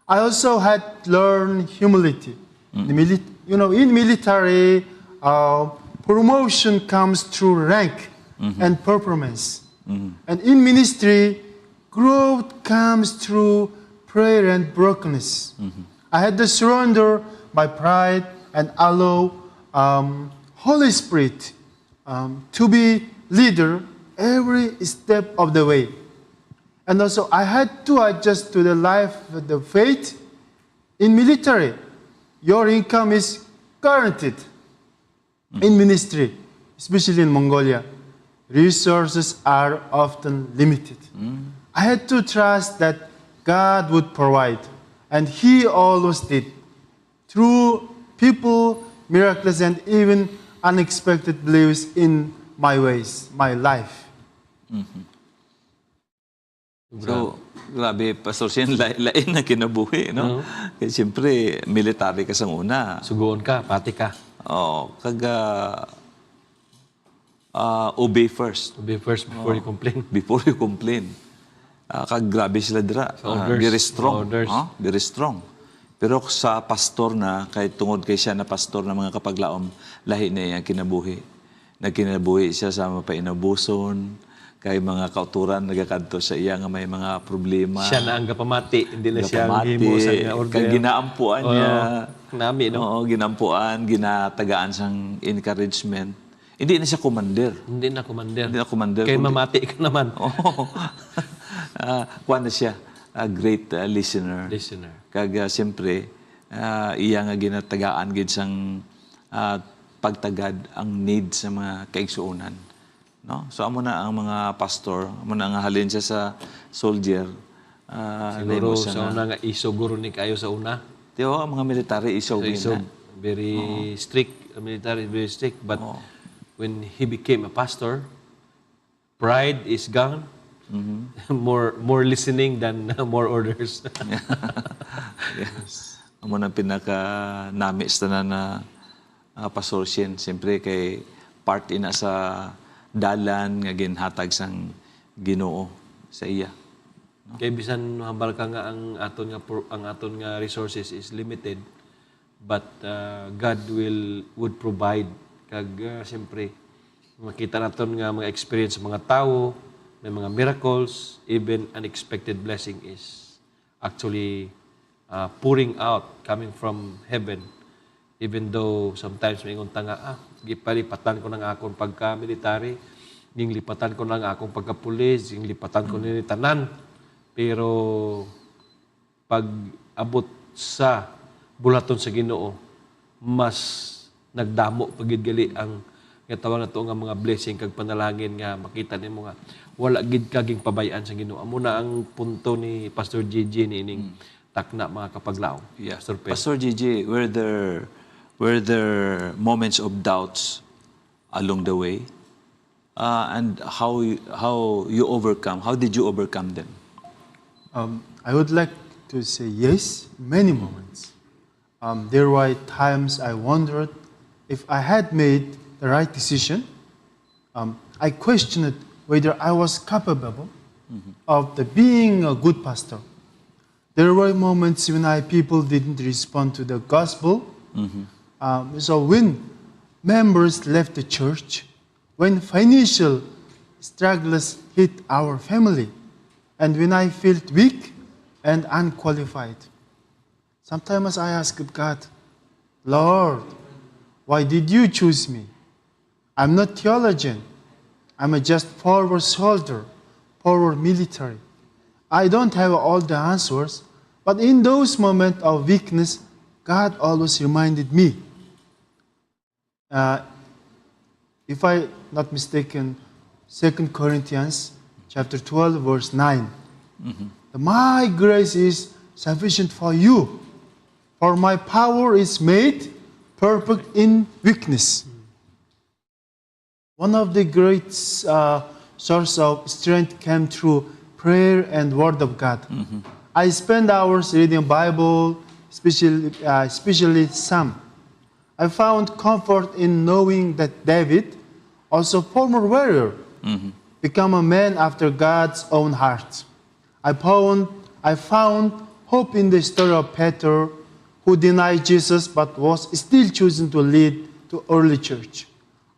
I also had learned humility. In military, promotion comes through rank and performance. And in ministry, growth comes through prayer and brokenness. I had to surrender my pride and allow Holy Spirit to be leader every step of the way. And also I had to adjust to the life of the faith. In military, your income is guaranteed. In ministry, especially in Mongolia, resources are often limited. I had to trust that God would provide, and He always did. Through people, miracles, and even unexpected beliefs in my ways, my life. So, grabe, Pastor Shen, lain na kinabuhi, no? Kaya siyempre, military ka sa una. Sugoon ka, pati ka. Oh, obey first To be first before you complain. before you complain. Grabe sila dira. orders. Very strong. Orders. Very strong. Pero sa pastor na, kahit tungod kay siya na pastor na mga kapaglaom, lahi na iyang kinabuhi. Nagkinabuhi siya sa mapainabuson, kay mga kauturan nagakadto sa iya nga may mga problema. Siya na ang gapamati, hindi na siya ang Gapamati, himo sa nga order. kay ginaampuan niya. Nami, no? Oo, ginampuan, ginatagaan siyang encouragement. Hindi na siya commander. Hindi na commander. Hindi na commander. Kaya kundi- mamati ka naman. Oo. Kuha na siya, a great listener. Listener. Kag siyempre, iya nga ginatagaan gid sang pagtagad ang need sa mga kaigsuonan. No? So amo na ang mga pastor, amo na nga halin siya sa soldier. Siguro sa una nga isoguro ni kayo sa una. Tiyo, ang mga military So, isog isog, na. very strict, military very strict. But when he became a pastor, pride is gone. more listening than more orders. Yes. Amo na pinaka-namis na Pastor Shen. Siyempre kay part ina sa dalan nga ginhatag sang Ginoo sa iya. Kaya bisan hambal ka nga ang aton nga resources is limited, but God would provide. Kag siyempre makita naton nga mga experience sa mga tao, may mga miracles, even unexpected blessing is actually pouring out, coming from heaven. Even though sometimes may ingon nga, gipalipatan ko ng akong pagka-military, yung lipatan ko ng akong pagka-pulis, yung lipatan ko ni tanan. Pero pag abot sa bulaton sa Ginoo, mas nagdamo pagid gali ang tawag na to nga mga blessing kag panalangin nga makita nimo nga wala gid kaging pabayaan sa Ginoo. Amo na ang punto ni Pastor Gigi ni ining takna mga kapaglaom. Yeah. Pastor Pedro. Pastor Gigi, were there moments of doubts along the way? And how you overcome? How did you overcome them? I would like to say yes, many moments. There were times I wondered if I had made the right decision. I questioned whether I was capable of being a good pastor. There were moments when people didn't respond to the gospel. So when members left the church, when financial struggles hit our family, and when I felt weak and unqualified, sometimes I ask God, Lord, why did you choose me? I'm not theologian. I'm just forward soldier, forward military. I don't have all the answers, but in those moments of weakness, God always reminded me. If I'm not mistaken, 2 Corinthians chapter 12, verse 9. My grace is sufficient for you, for my power is made perfect in weakness. One of the great source of strength came through prayer and word of God. I spend hours reading Bible, especially Psalm. I found comfort in knowing that David, also former warrior, became a man after God's own heart. I found hope in the story of Peter, who denied Jesus but was still chosen to lead to early church.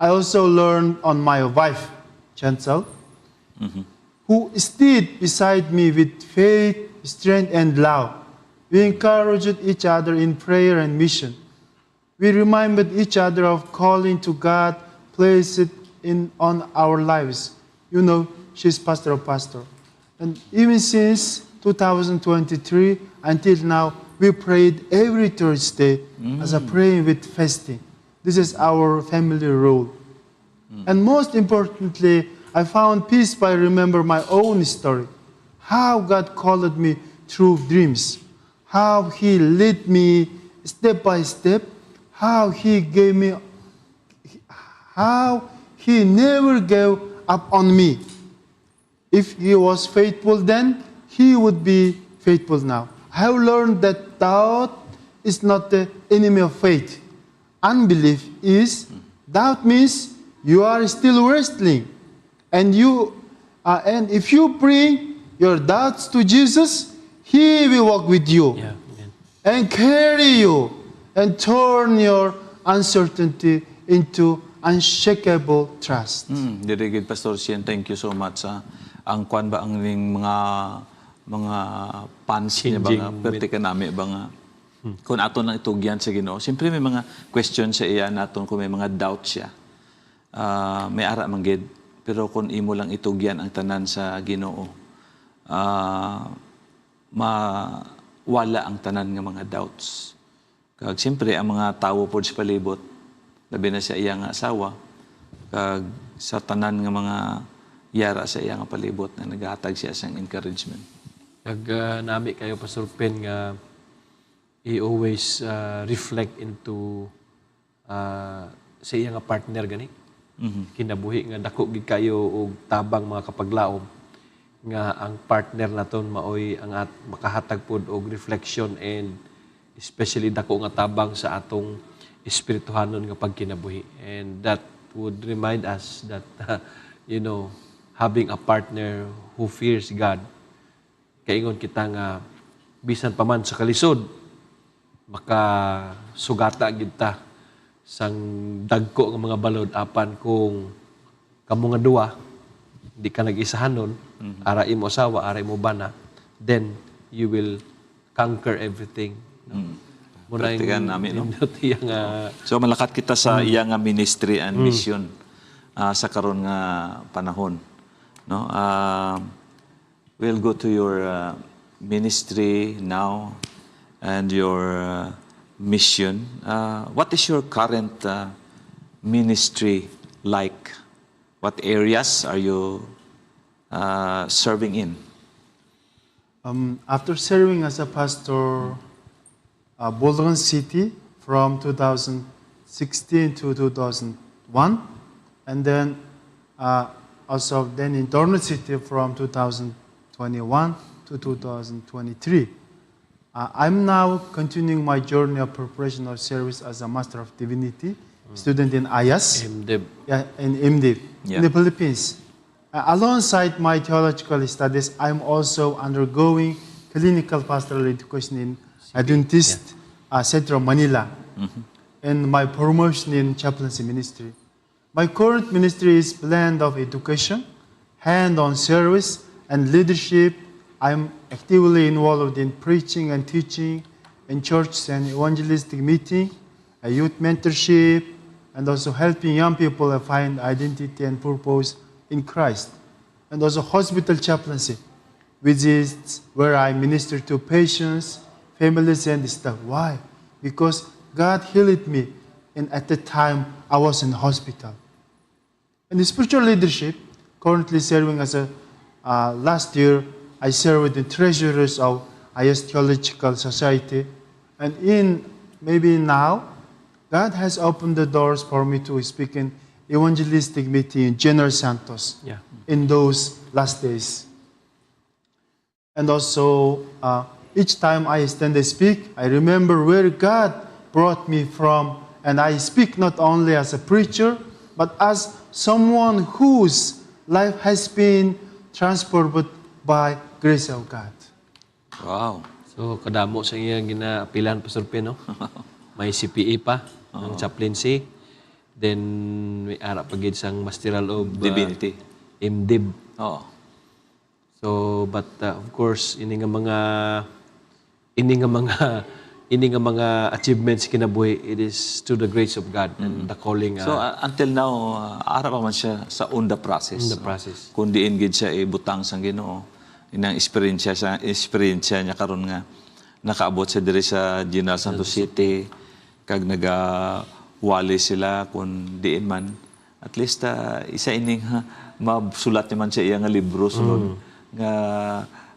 I also learned on my wife, Chancel, who stood beside me with faith, strength, and love. We encouraged each other in prayer and mission. We reminded each other of calling to God placed on our lives. You know, she's pastor of pastor. And even since 2023 until now, we prayed every Thursday as a praying with fasting. This is our family rule. And most importantly, I found peace by remember my own story. How God called me through dreams. How He led me step by step. How He gave me, how He never gave up on me. If He was faithful then, He would be faithful now. I have learned that doubt is not the enemy of faith. Unbelief is. Doubt means you are still wrestling. And if you bring your doubts to Jesus, He will walk with you Yeah. Amen. and carry you and turn your uncertainty into unshakable trust. Very good, Pastor Sien. Thank you so much. Ang kwan ba ang ning mga pans niya ba nga, Changing perti ka nami ba nga, kung aton lang itugyan sa Ginoo. Siyempre may mga question sa iya naton kung may mga doubt siya. May ara manggid. Pero kung imo lang itugyan ang tanan sa Ginoo, mawala ang tanan nga mga doubts. Kag siyempre ang mga tawo pod sa palibot, labi na sa iya nga asawa, kag sa tanan nga mga yara sa iya nga palibot na naghatag siya sang encouragement. Kag nami kayo Pastor Pen nga i-always reflect into sa iya nga partner gani. Kinabuhi nga dako gid kayo og tabang mga kapaglaom nga ang partner naton maoy ang makahatag pod og reflection and especially dako nga tabang sa atong espirituhanon nga pagkinabuhi. And that would remind us that having a partner who fears God, kaingon kita nga bisan pa man sa kalisod makasugata gid ta sang dagko nga mga balod apan kung kamo nga duwa di ka nag-isahanon, ara imo asawa, ara imo bana, then you will conquer everything. Muna Praktikan namin, no? nga So malakat kita sa iya nga ministry and mission sa karon nga panahon. No? We'll go to your ministry now and your mission. What is your current ministry like? What areas are you serving in? After serving as a pastor, Bolgon City from 2016 to 2001, and then also then in Dornot City from 2021 to 2023. I'm now continuing my journey of preparation of service as a Master of Divinity student in IAS. MDiv. Yeah, in MDiv, Yeah. in the Philippines. Alongside my theological studies, I'm also undergoing clinical pastoral education in Adventist Central Manila, and my promotion in chaplaincy ministry. My current ministry is blend of education, hand-on service, and leadership. I'm actively involved in preaching and teaching in church and evangelistic meeting, a youth mentorship, and also helping young people find identity and purpose in Christ. And also hospital chaplaincy, which is where I minister to patients, families, and staff. Why? Because God healed me, and at the time I was in hospital. In the spiritual leadership, currently serving as a last year, I served with the treasurers of IS Theological Society, and maybe now, God has opened the doors for me to speak in evangelistic meeting in General Santos Yeah. in those last days. And also, each time I stand and speak, I remember where God brought me from, and I speak not only as a preacher, but as someone whose life has been transformed by grace of God. Wow. So, kadamo sa iya ginaapilan, Pastor Pino. May CPA pa, ng chaplaincy. Then may ara pagid sang Masteral of Divinity. MDiv. Oo. So but of course ini nga mga achievements kinabuhi, it is to the grace of God and the calling So until now, ara pa man siya sa on the process. in the process. Kung diin gid siya ibutang sang Ginoo, inang experience niya karon nga nakaabot siya diri sa General Santos City kag wali sila kung diin man. At least isa ining masulat naman siya iya nga libro sulod nga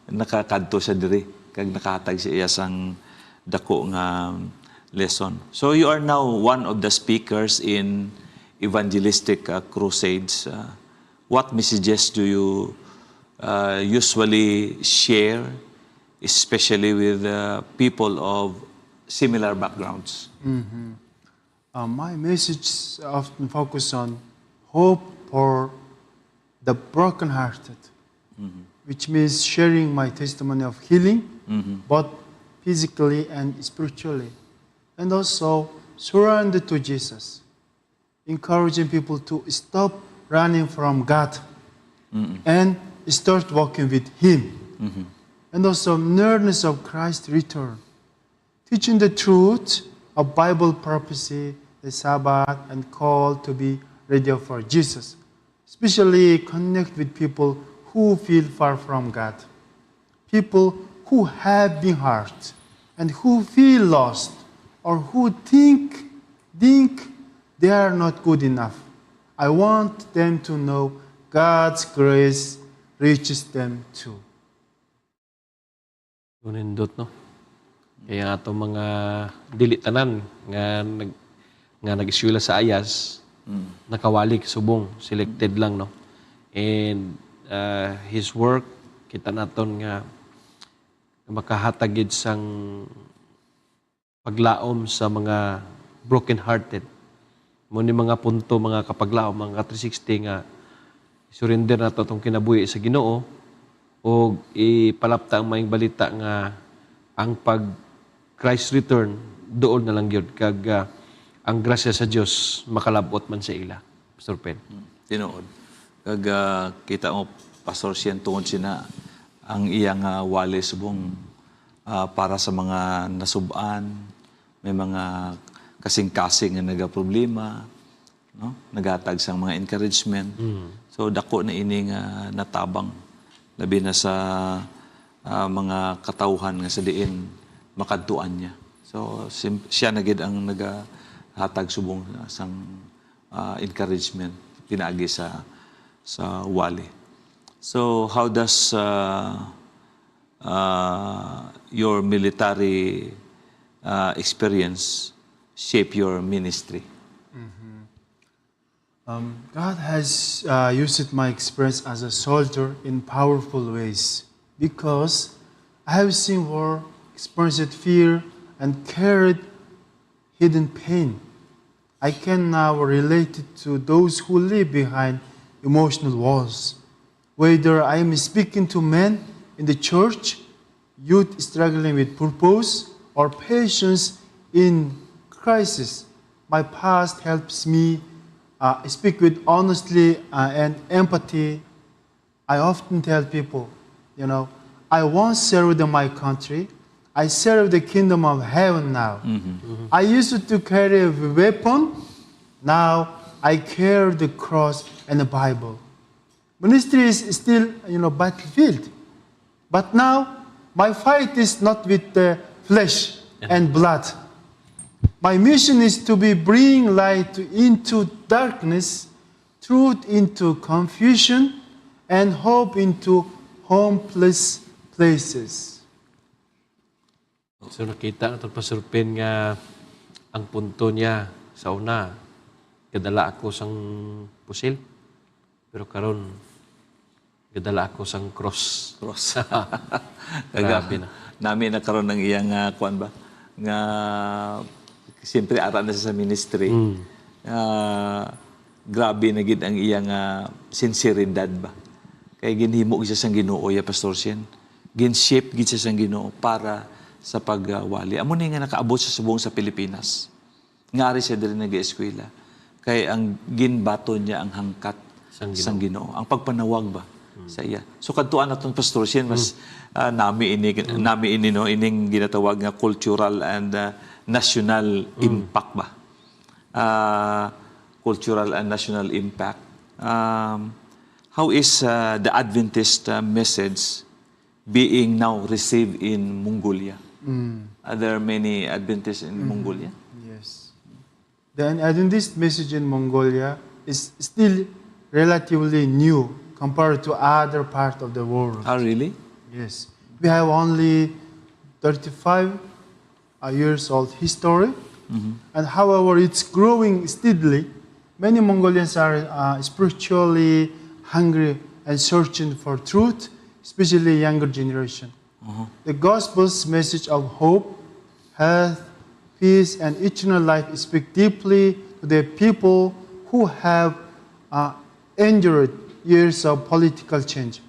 nakakadto siya diri kag nakahatag siya iya sang dako nga lesson. So you are now one of the speakers in evangelistic crusades. What messages do you usually share, especially with people of similar backgrounds? My message often focus on hope for the brokenhearted, which means sharing my testimony of healing, both physically and spiritually, and also surrender to Jesus, encouraging people to stop running from God and start walking with Him, and also nearness of Christ's return, teaching the truth of Bible prophecy, the Sabbath, and call to be ready for Jesus, especially connect with people who feel far from God, people who have been hurt and who feel lost or who think they are not good enough. I want them to know God's grace reaches them too. Unindot, no? Kaya ato mga dili tanan nga nag-eskwela sa Ayas, nakawali subong, selected lang, no? And his work kita naton nga makahatagid sang paglaom sa mga broken-hearted. Muni mga punto, mga kapaglaom, mga 360 nga surrender nato itong kinabuhi sa Ginoo o ipalapta ang maing balita nga ang pag Christ return doon na lang yun kag ang grasya sa Dios makalabot man sa ila. Pastor Pen. Tinuod. Kag kita mo Pastor Sian tungod sina ang iyang wali subong para sa mga nasubaan, may mga kasing-kasing nga nagaproblema, no? Nagatag sang mga encouragement. So dako na ini nga natabang labi na sa mga katawhan nga sa diin makadtuan niya. So siya na gid ang nagahatag subong sang encouragement pinaagi sa wali. So how does your military experience shape your ministry? God has used my experience as a soldier in powerful ways because I have seen war, experienced fear, and carried hidden pain. I can now relate it to those who live behind emotional walls. Whether I am speaking to men in the church, youth struggling with purpose, or patience in crisis, my past helps me speak with honesty and empathy. I often tell people, I once served in my country. I serve the kingdom of heaven now. I used to carry a weapon. Now I carry the cross and the Bible. Ministry is still, battlefield. But now my fight is not with the flesh and blood. My mission is to bring light into darkness, truth into confusion, and hope into hopeless places. So nakita natin Pastor Pen nga ang punto niya sa una, gadala ako sang pusil. Pero karon gadala ako sang cross. Grabe na. Nami nakaroon ng iyang kuan ba? Nga siyempre ara na sa ministry. Grabe na gid ang iyang sinseridad ba. Kay ginhimo siya sang Ginoo ya Pastor Sian. Gin-shape gid siya sang Ginoo para sa pagwali. Amo ni nga nakaabot sa subong sa Pilipinas. Ngari siya diri nag-eskwela. Kay ang ginbato niya ang hangkat Sang sang Ginoo. Ang pagpanawag ba sa iya. So kadtuan naton Pastor Shin mas nami ini no ining ginatawag nga cultural and national impact ba. Cultural and national impact. How is the Adventist message being now received in Mongolia? Are there many Adventists in Mongolia? Yes. The Adventist message in Mongolia is still relatively new compared to other parts of the world. Ah, really? Yes. We have only 35 years old history, and however, it's growing steadily. Many Mongolians are spiritually hungry and searching for truth, especially younger generation. The gospel's message of hope, health, peace, and eternal life speak deeply to the people who have endured years of political change,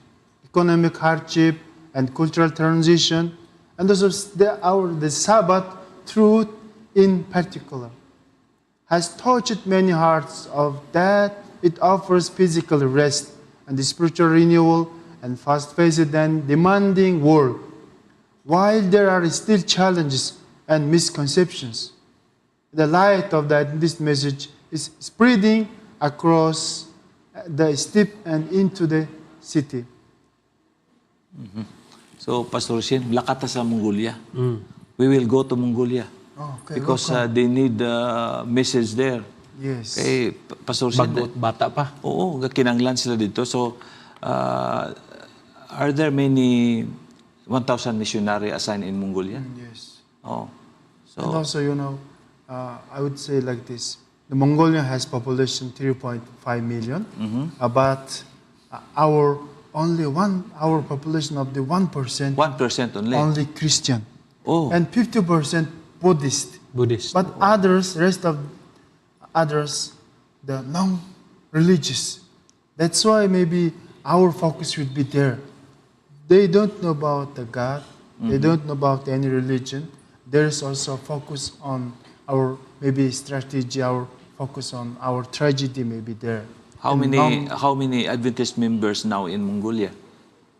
economic hardship, and cultural transition, and also the Sabbath truth in particular has touched many hearts of that it offers physical rest and spiritual renewal and fast-paced and demanding work. While there are still challenges and misconceptions, the light of the Adventist message is spreading across the steppe and into the city. So, Pastor Shin, lakata sa Mongolia. We will go to Mongolia. Okay, Because welcome. they need a message there. Yes. Kay Pastor Shin, Bagot bata pa. oo, kinanglan sila dito. So, are there many 1,000 missionary assigned in Mongolia? Yes. Oh. And So, also, I would say like this. The Mongolia has population 3.5 million, but our population of the 1% 1% only. only Christian, Oh. and 50% Buddhist. Buddhist. But rest of others, the non-religious. That's why maybe our focus should be there. They don't know about the God. They don't know about any religion. There is also a focus on our maybe strategy, our focus on our tragedy maybe there. How And many Adventist members now in Mongolia?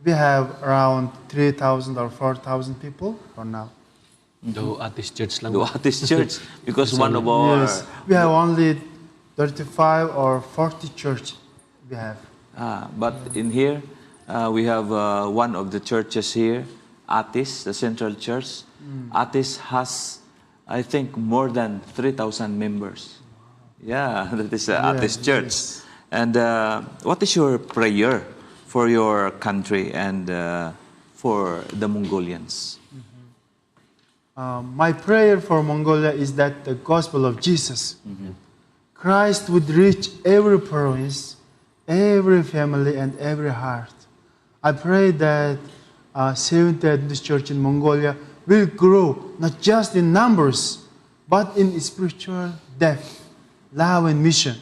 we have around 3,000 or 4,000 people for now. Do Atis Church lang. The Baptist Church, because one of our Yes, we have only 35 or 40 church we have. but in here we have one of the churches here, Atis, the Central Church. Atis has, I think, more than 3,000 members. Yeah, that is Atis Church. yes. And what is your prayer for your country and for the Mongolians? My prayer for Mongolia is that the gospel of Jesus, Christ would reach every province, every family, and every heart. I pray that Seventh Adventist Church in Mongolia will grow not just in numbers, but in spiritual depth, love, and mission.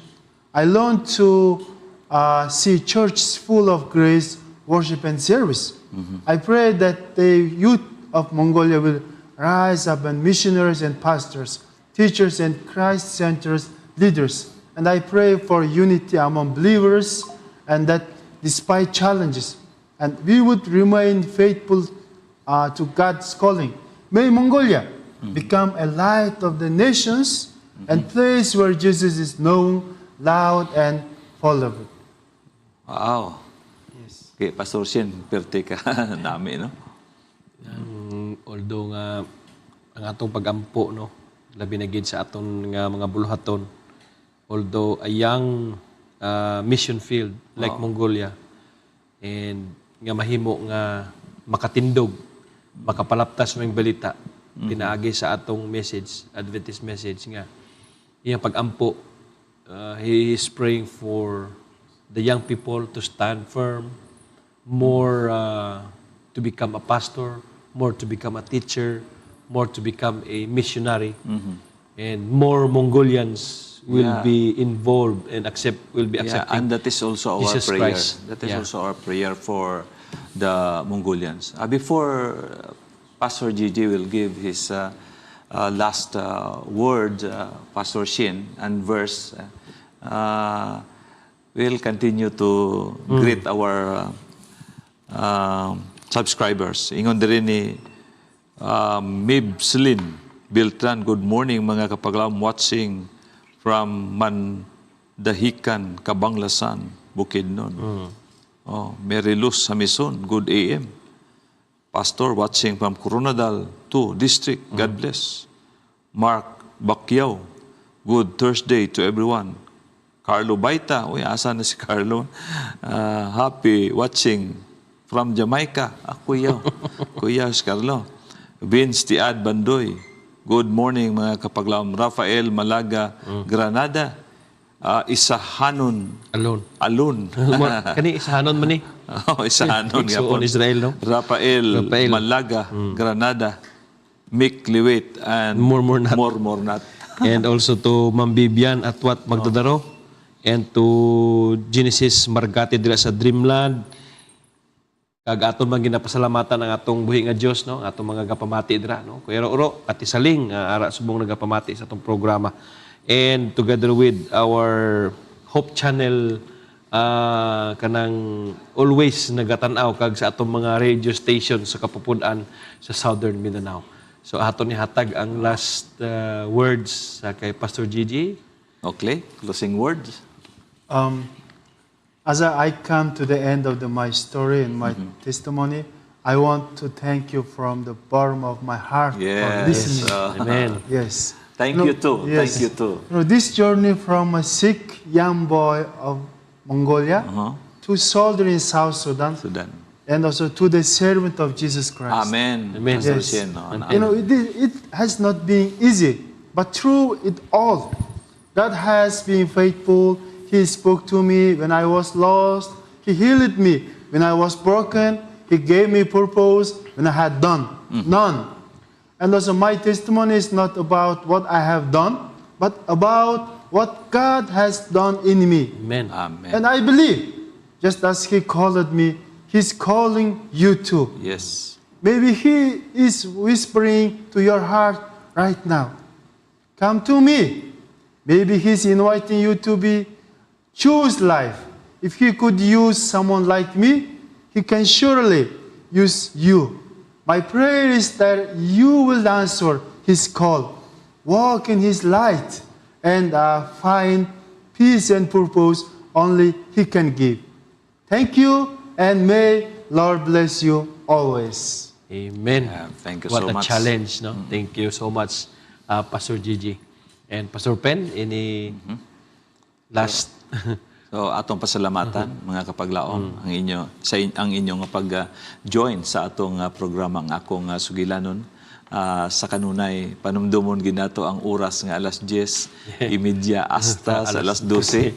I long to see churches full of grace, worship, and service. I pray that the youth of Mongolia will rise up and missionaries and pastors, teachers and Christ-centered leaders. And I pray for unity among believers and that despite challenges, and we would remain faithful to God's calling. May Mongolia become a light of the nations and place where Jesus is known, loved, and followed. Wow. Yes. Okay, Pastor Shin, perte ka nami, no? Although nga ang atong pagampo no labi na gid sa aton nga mga buluhaton, although a young mission field like Mongolia, and nga mahimo nga makatindog, makapalaptas ng balita pinaagi sa atong message, Adventist message nga iyang pagampo. He is praying for the young people to stand firm, more to become a pastor, more to become a teacher, more to become a missionary, and more Mongolians will be involved and will be Yeah, accepting. and that is also our Jesus prayer. Christ. That is Yeah. also our prayer for the Mongolians. Before Pastor Gigi will give his last word, Pastor Shin, and verse, we'll continue to greet our subscribers. Ingon din ni Mibslin Biltran, good morning mga kapaglaom, watching from Mandahican, Kabanglasan, Bukidnon. Oh, Mary Luz Hamison, good AM. Pastor watching from Coronadal 2 District, God bless. Mark Bacquiao, good Thursday to everyone. Carlo Baita, uy, asa na si Carlo? Happy watching from Jamaica. Kuya, Kuya si Carlo. Vince Tiad Bandoy, good morning mga kapaglaom. Rafael Malaga, Granada. Isahanon Alone. Kani isahanon man ni. Isahanon nga po. Igsuon Israel, no? Rafael Malaga, Granada. Mick Liwit, and More Not. More Not. And also to Ma'am Bibian Atwat Magdadaro. And to Genesis Margate dira sa Dreamland. Kag aton man ginapasalamatan ang atong buhi nga Dios, no? Atong mga gapamati dira, no? Kuya Uro at Isaling ara subong nagapamati sa atong programa. And together with our Hope Channel kanang always nagatanaw kag sa atong mga radio station sa kapupunan sa Southern Mindanao. So aton ni hatag ang last words sa kay Pastor Gigi. Okay, closing words. As I come to the end of my story and my testimony, I want to thank you from the bottom of my heart for Yes. listening. Amen. Yes. Thank No, you too. yes. Thank you too. This journey from a sick young boy of Mongolia to soldier in South Sudan, Sudan. and also to the servant of Jesus Christ. Amen. Amen. Pastor Yes. Shen, no? It has not been easy, but through it all, God has been faithful. He spoke to me when I was lost. He healed me when I was broken. He gave me purpose when I had none. And also my testimony is not about what I have done, but about what God has done in me. Amen. Amen. And I believe, just as He called me, He's calling you too. Yes. Maybe He is whispering to your heart right now, come to me. Maybe He's inviting you to choose life. If He could use someone like me, He can surely use you. My prayer is that you will answer His call, walk in His light, and find peace and purpose only He can give. Thank you, and may Lord bless you always. Amen. Thank you What so a much. challenge, no? Thank you so much, Pastor Gigi. And Pastor Pen, any last... So atong pasalamatan mga kapaglaom ang inyong pag-join sa atong programa ang akong sugilanon sa kanunay panumdumon ginato ang oras nga alas 10:30 hasta sa alas 12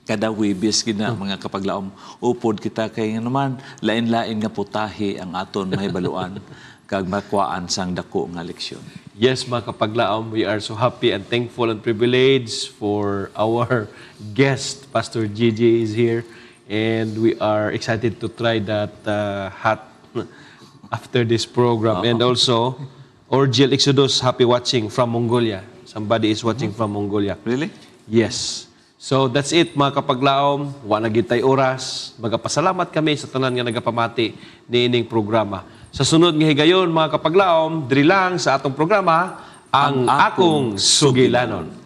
kada Huwebes gina mga kapaglaom upod kita kay naman lain-lain nga putahe ang aton mahibaluan kag makuhaan sang dako nga leksyon. Yes, mga kapaglaom, we are so happy and thankful and privileged for our guest, Pastor Gigi is here. And we are excited to try that hat after this program. And also, Orgel Exodus, happy watching from Mongolia. Somebody is watching from Mongolia. Really? Yes. So that's it mga kapaglaom. Wa na gitay oras. Magapasalamat kami sa tanan nga nagapamati ni ining programa. Sa sunod nga higayon mga kapaglaom, diri lang sa atong programa ang akong sugilanon.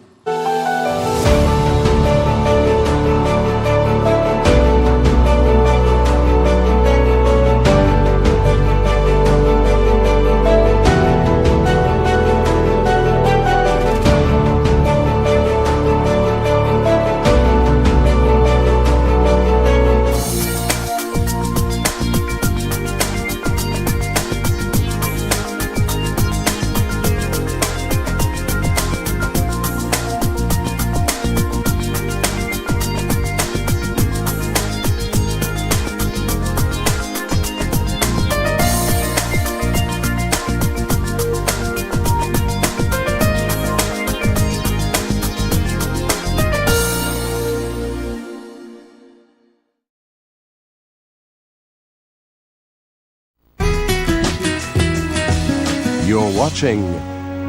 You're watching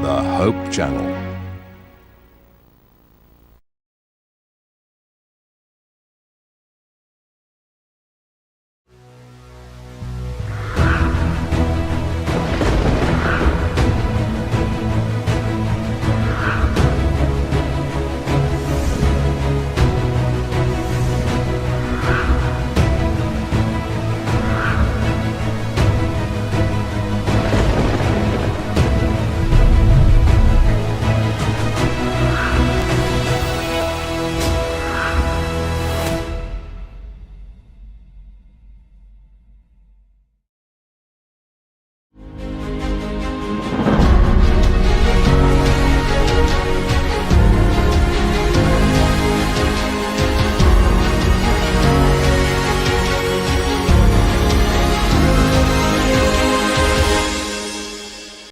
the Hope Channel.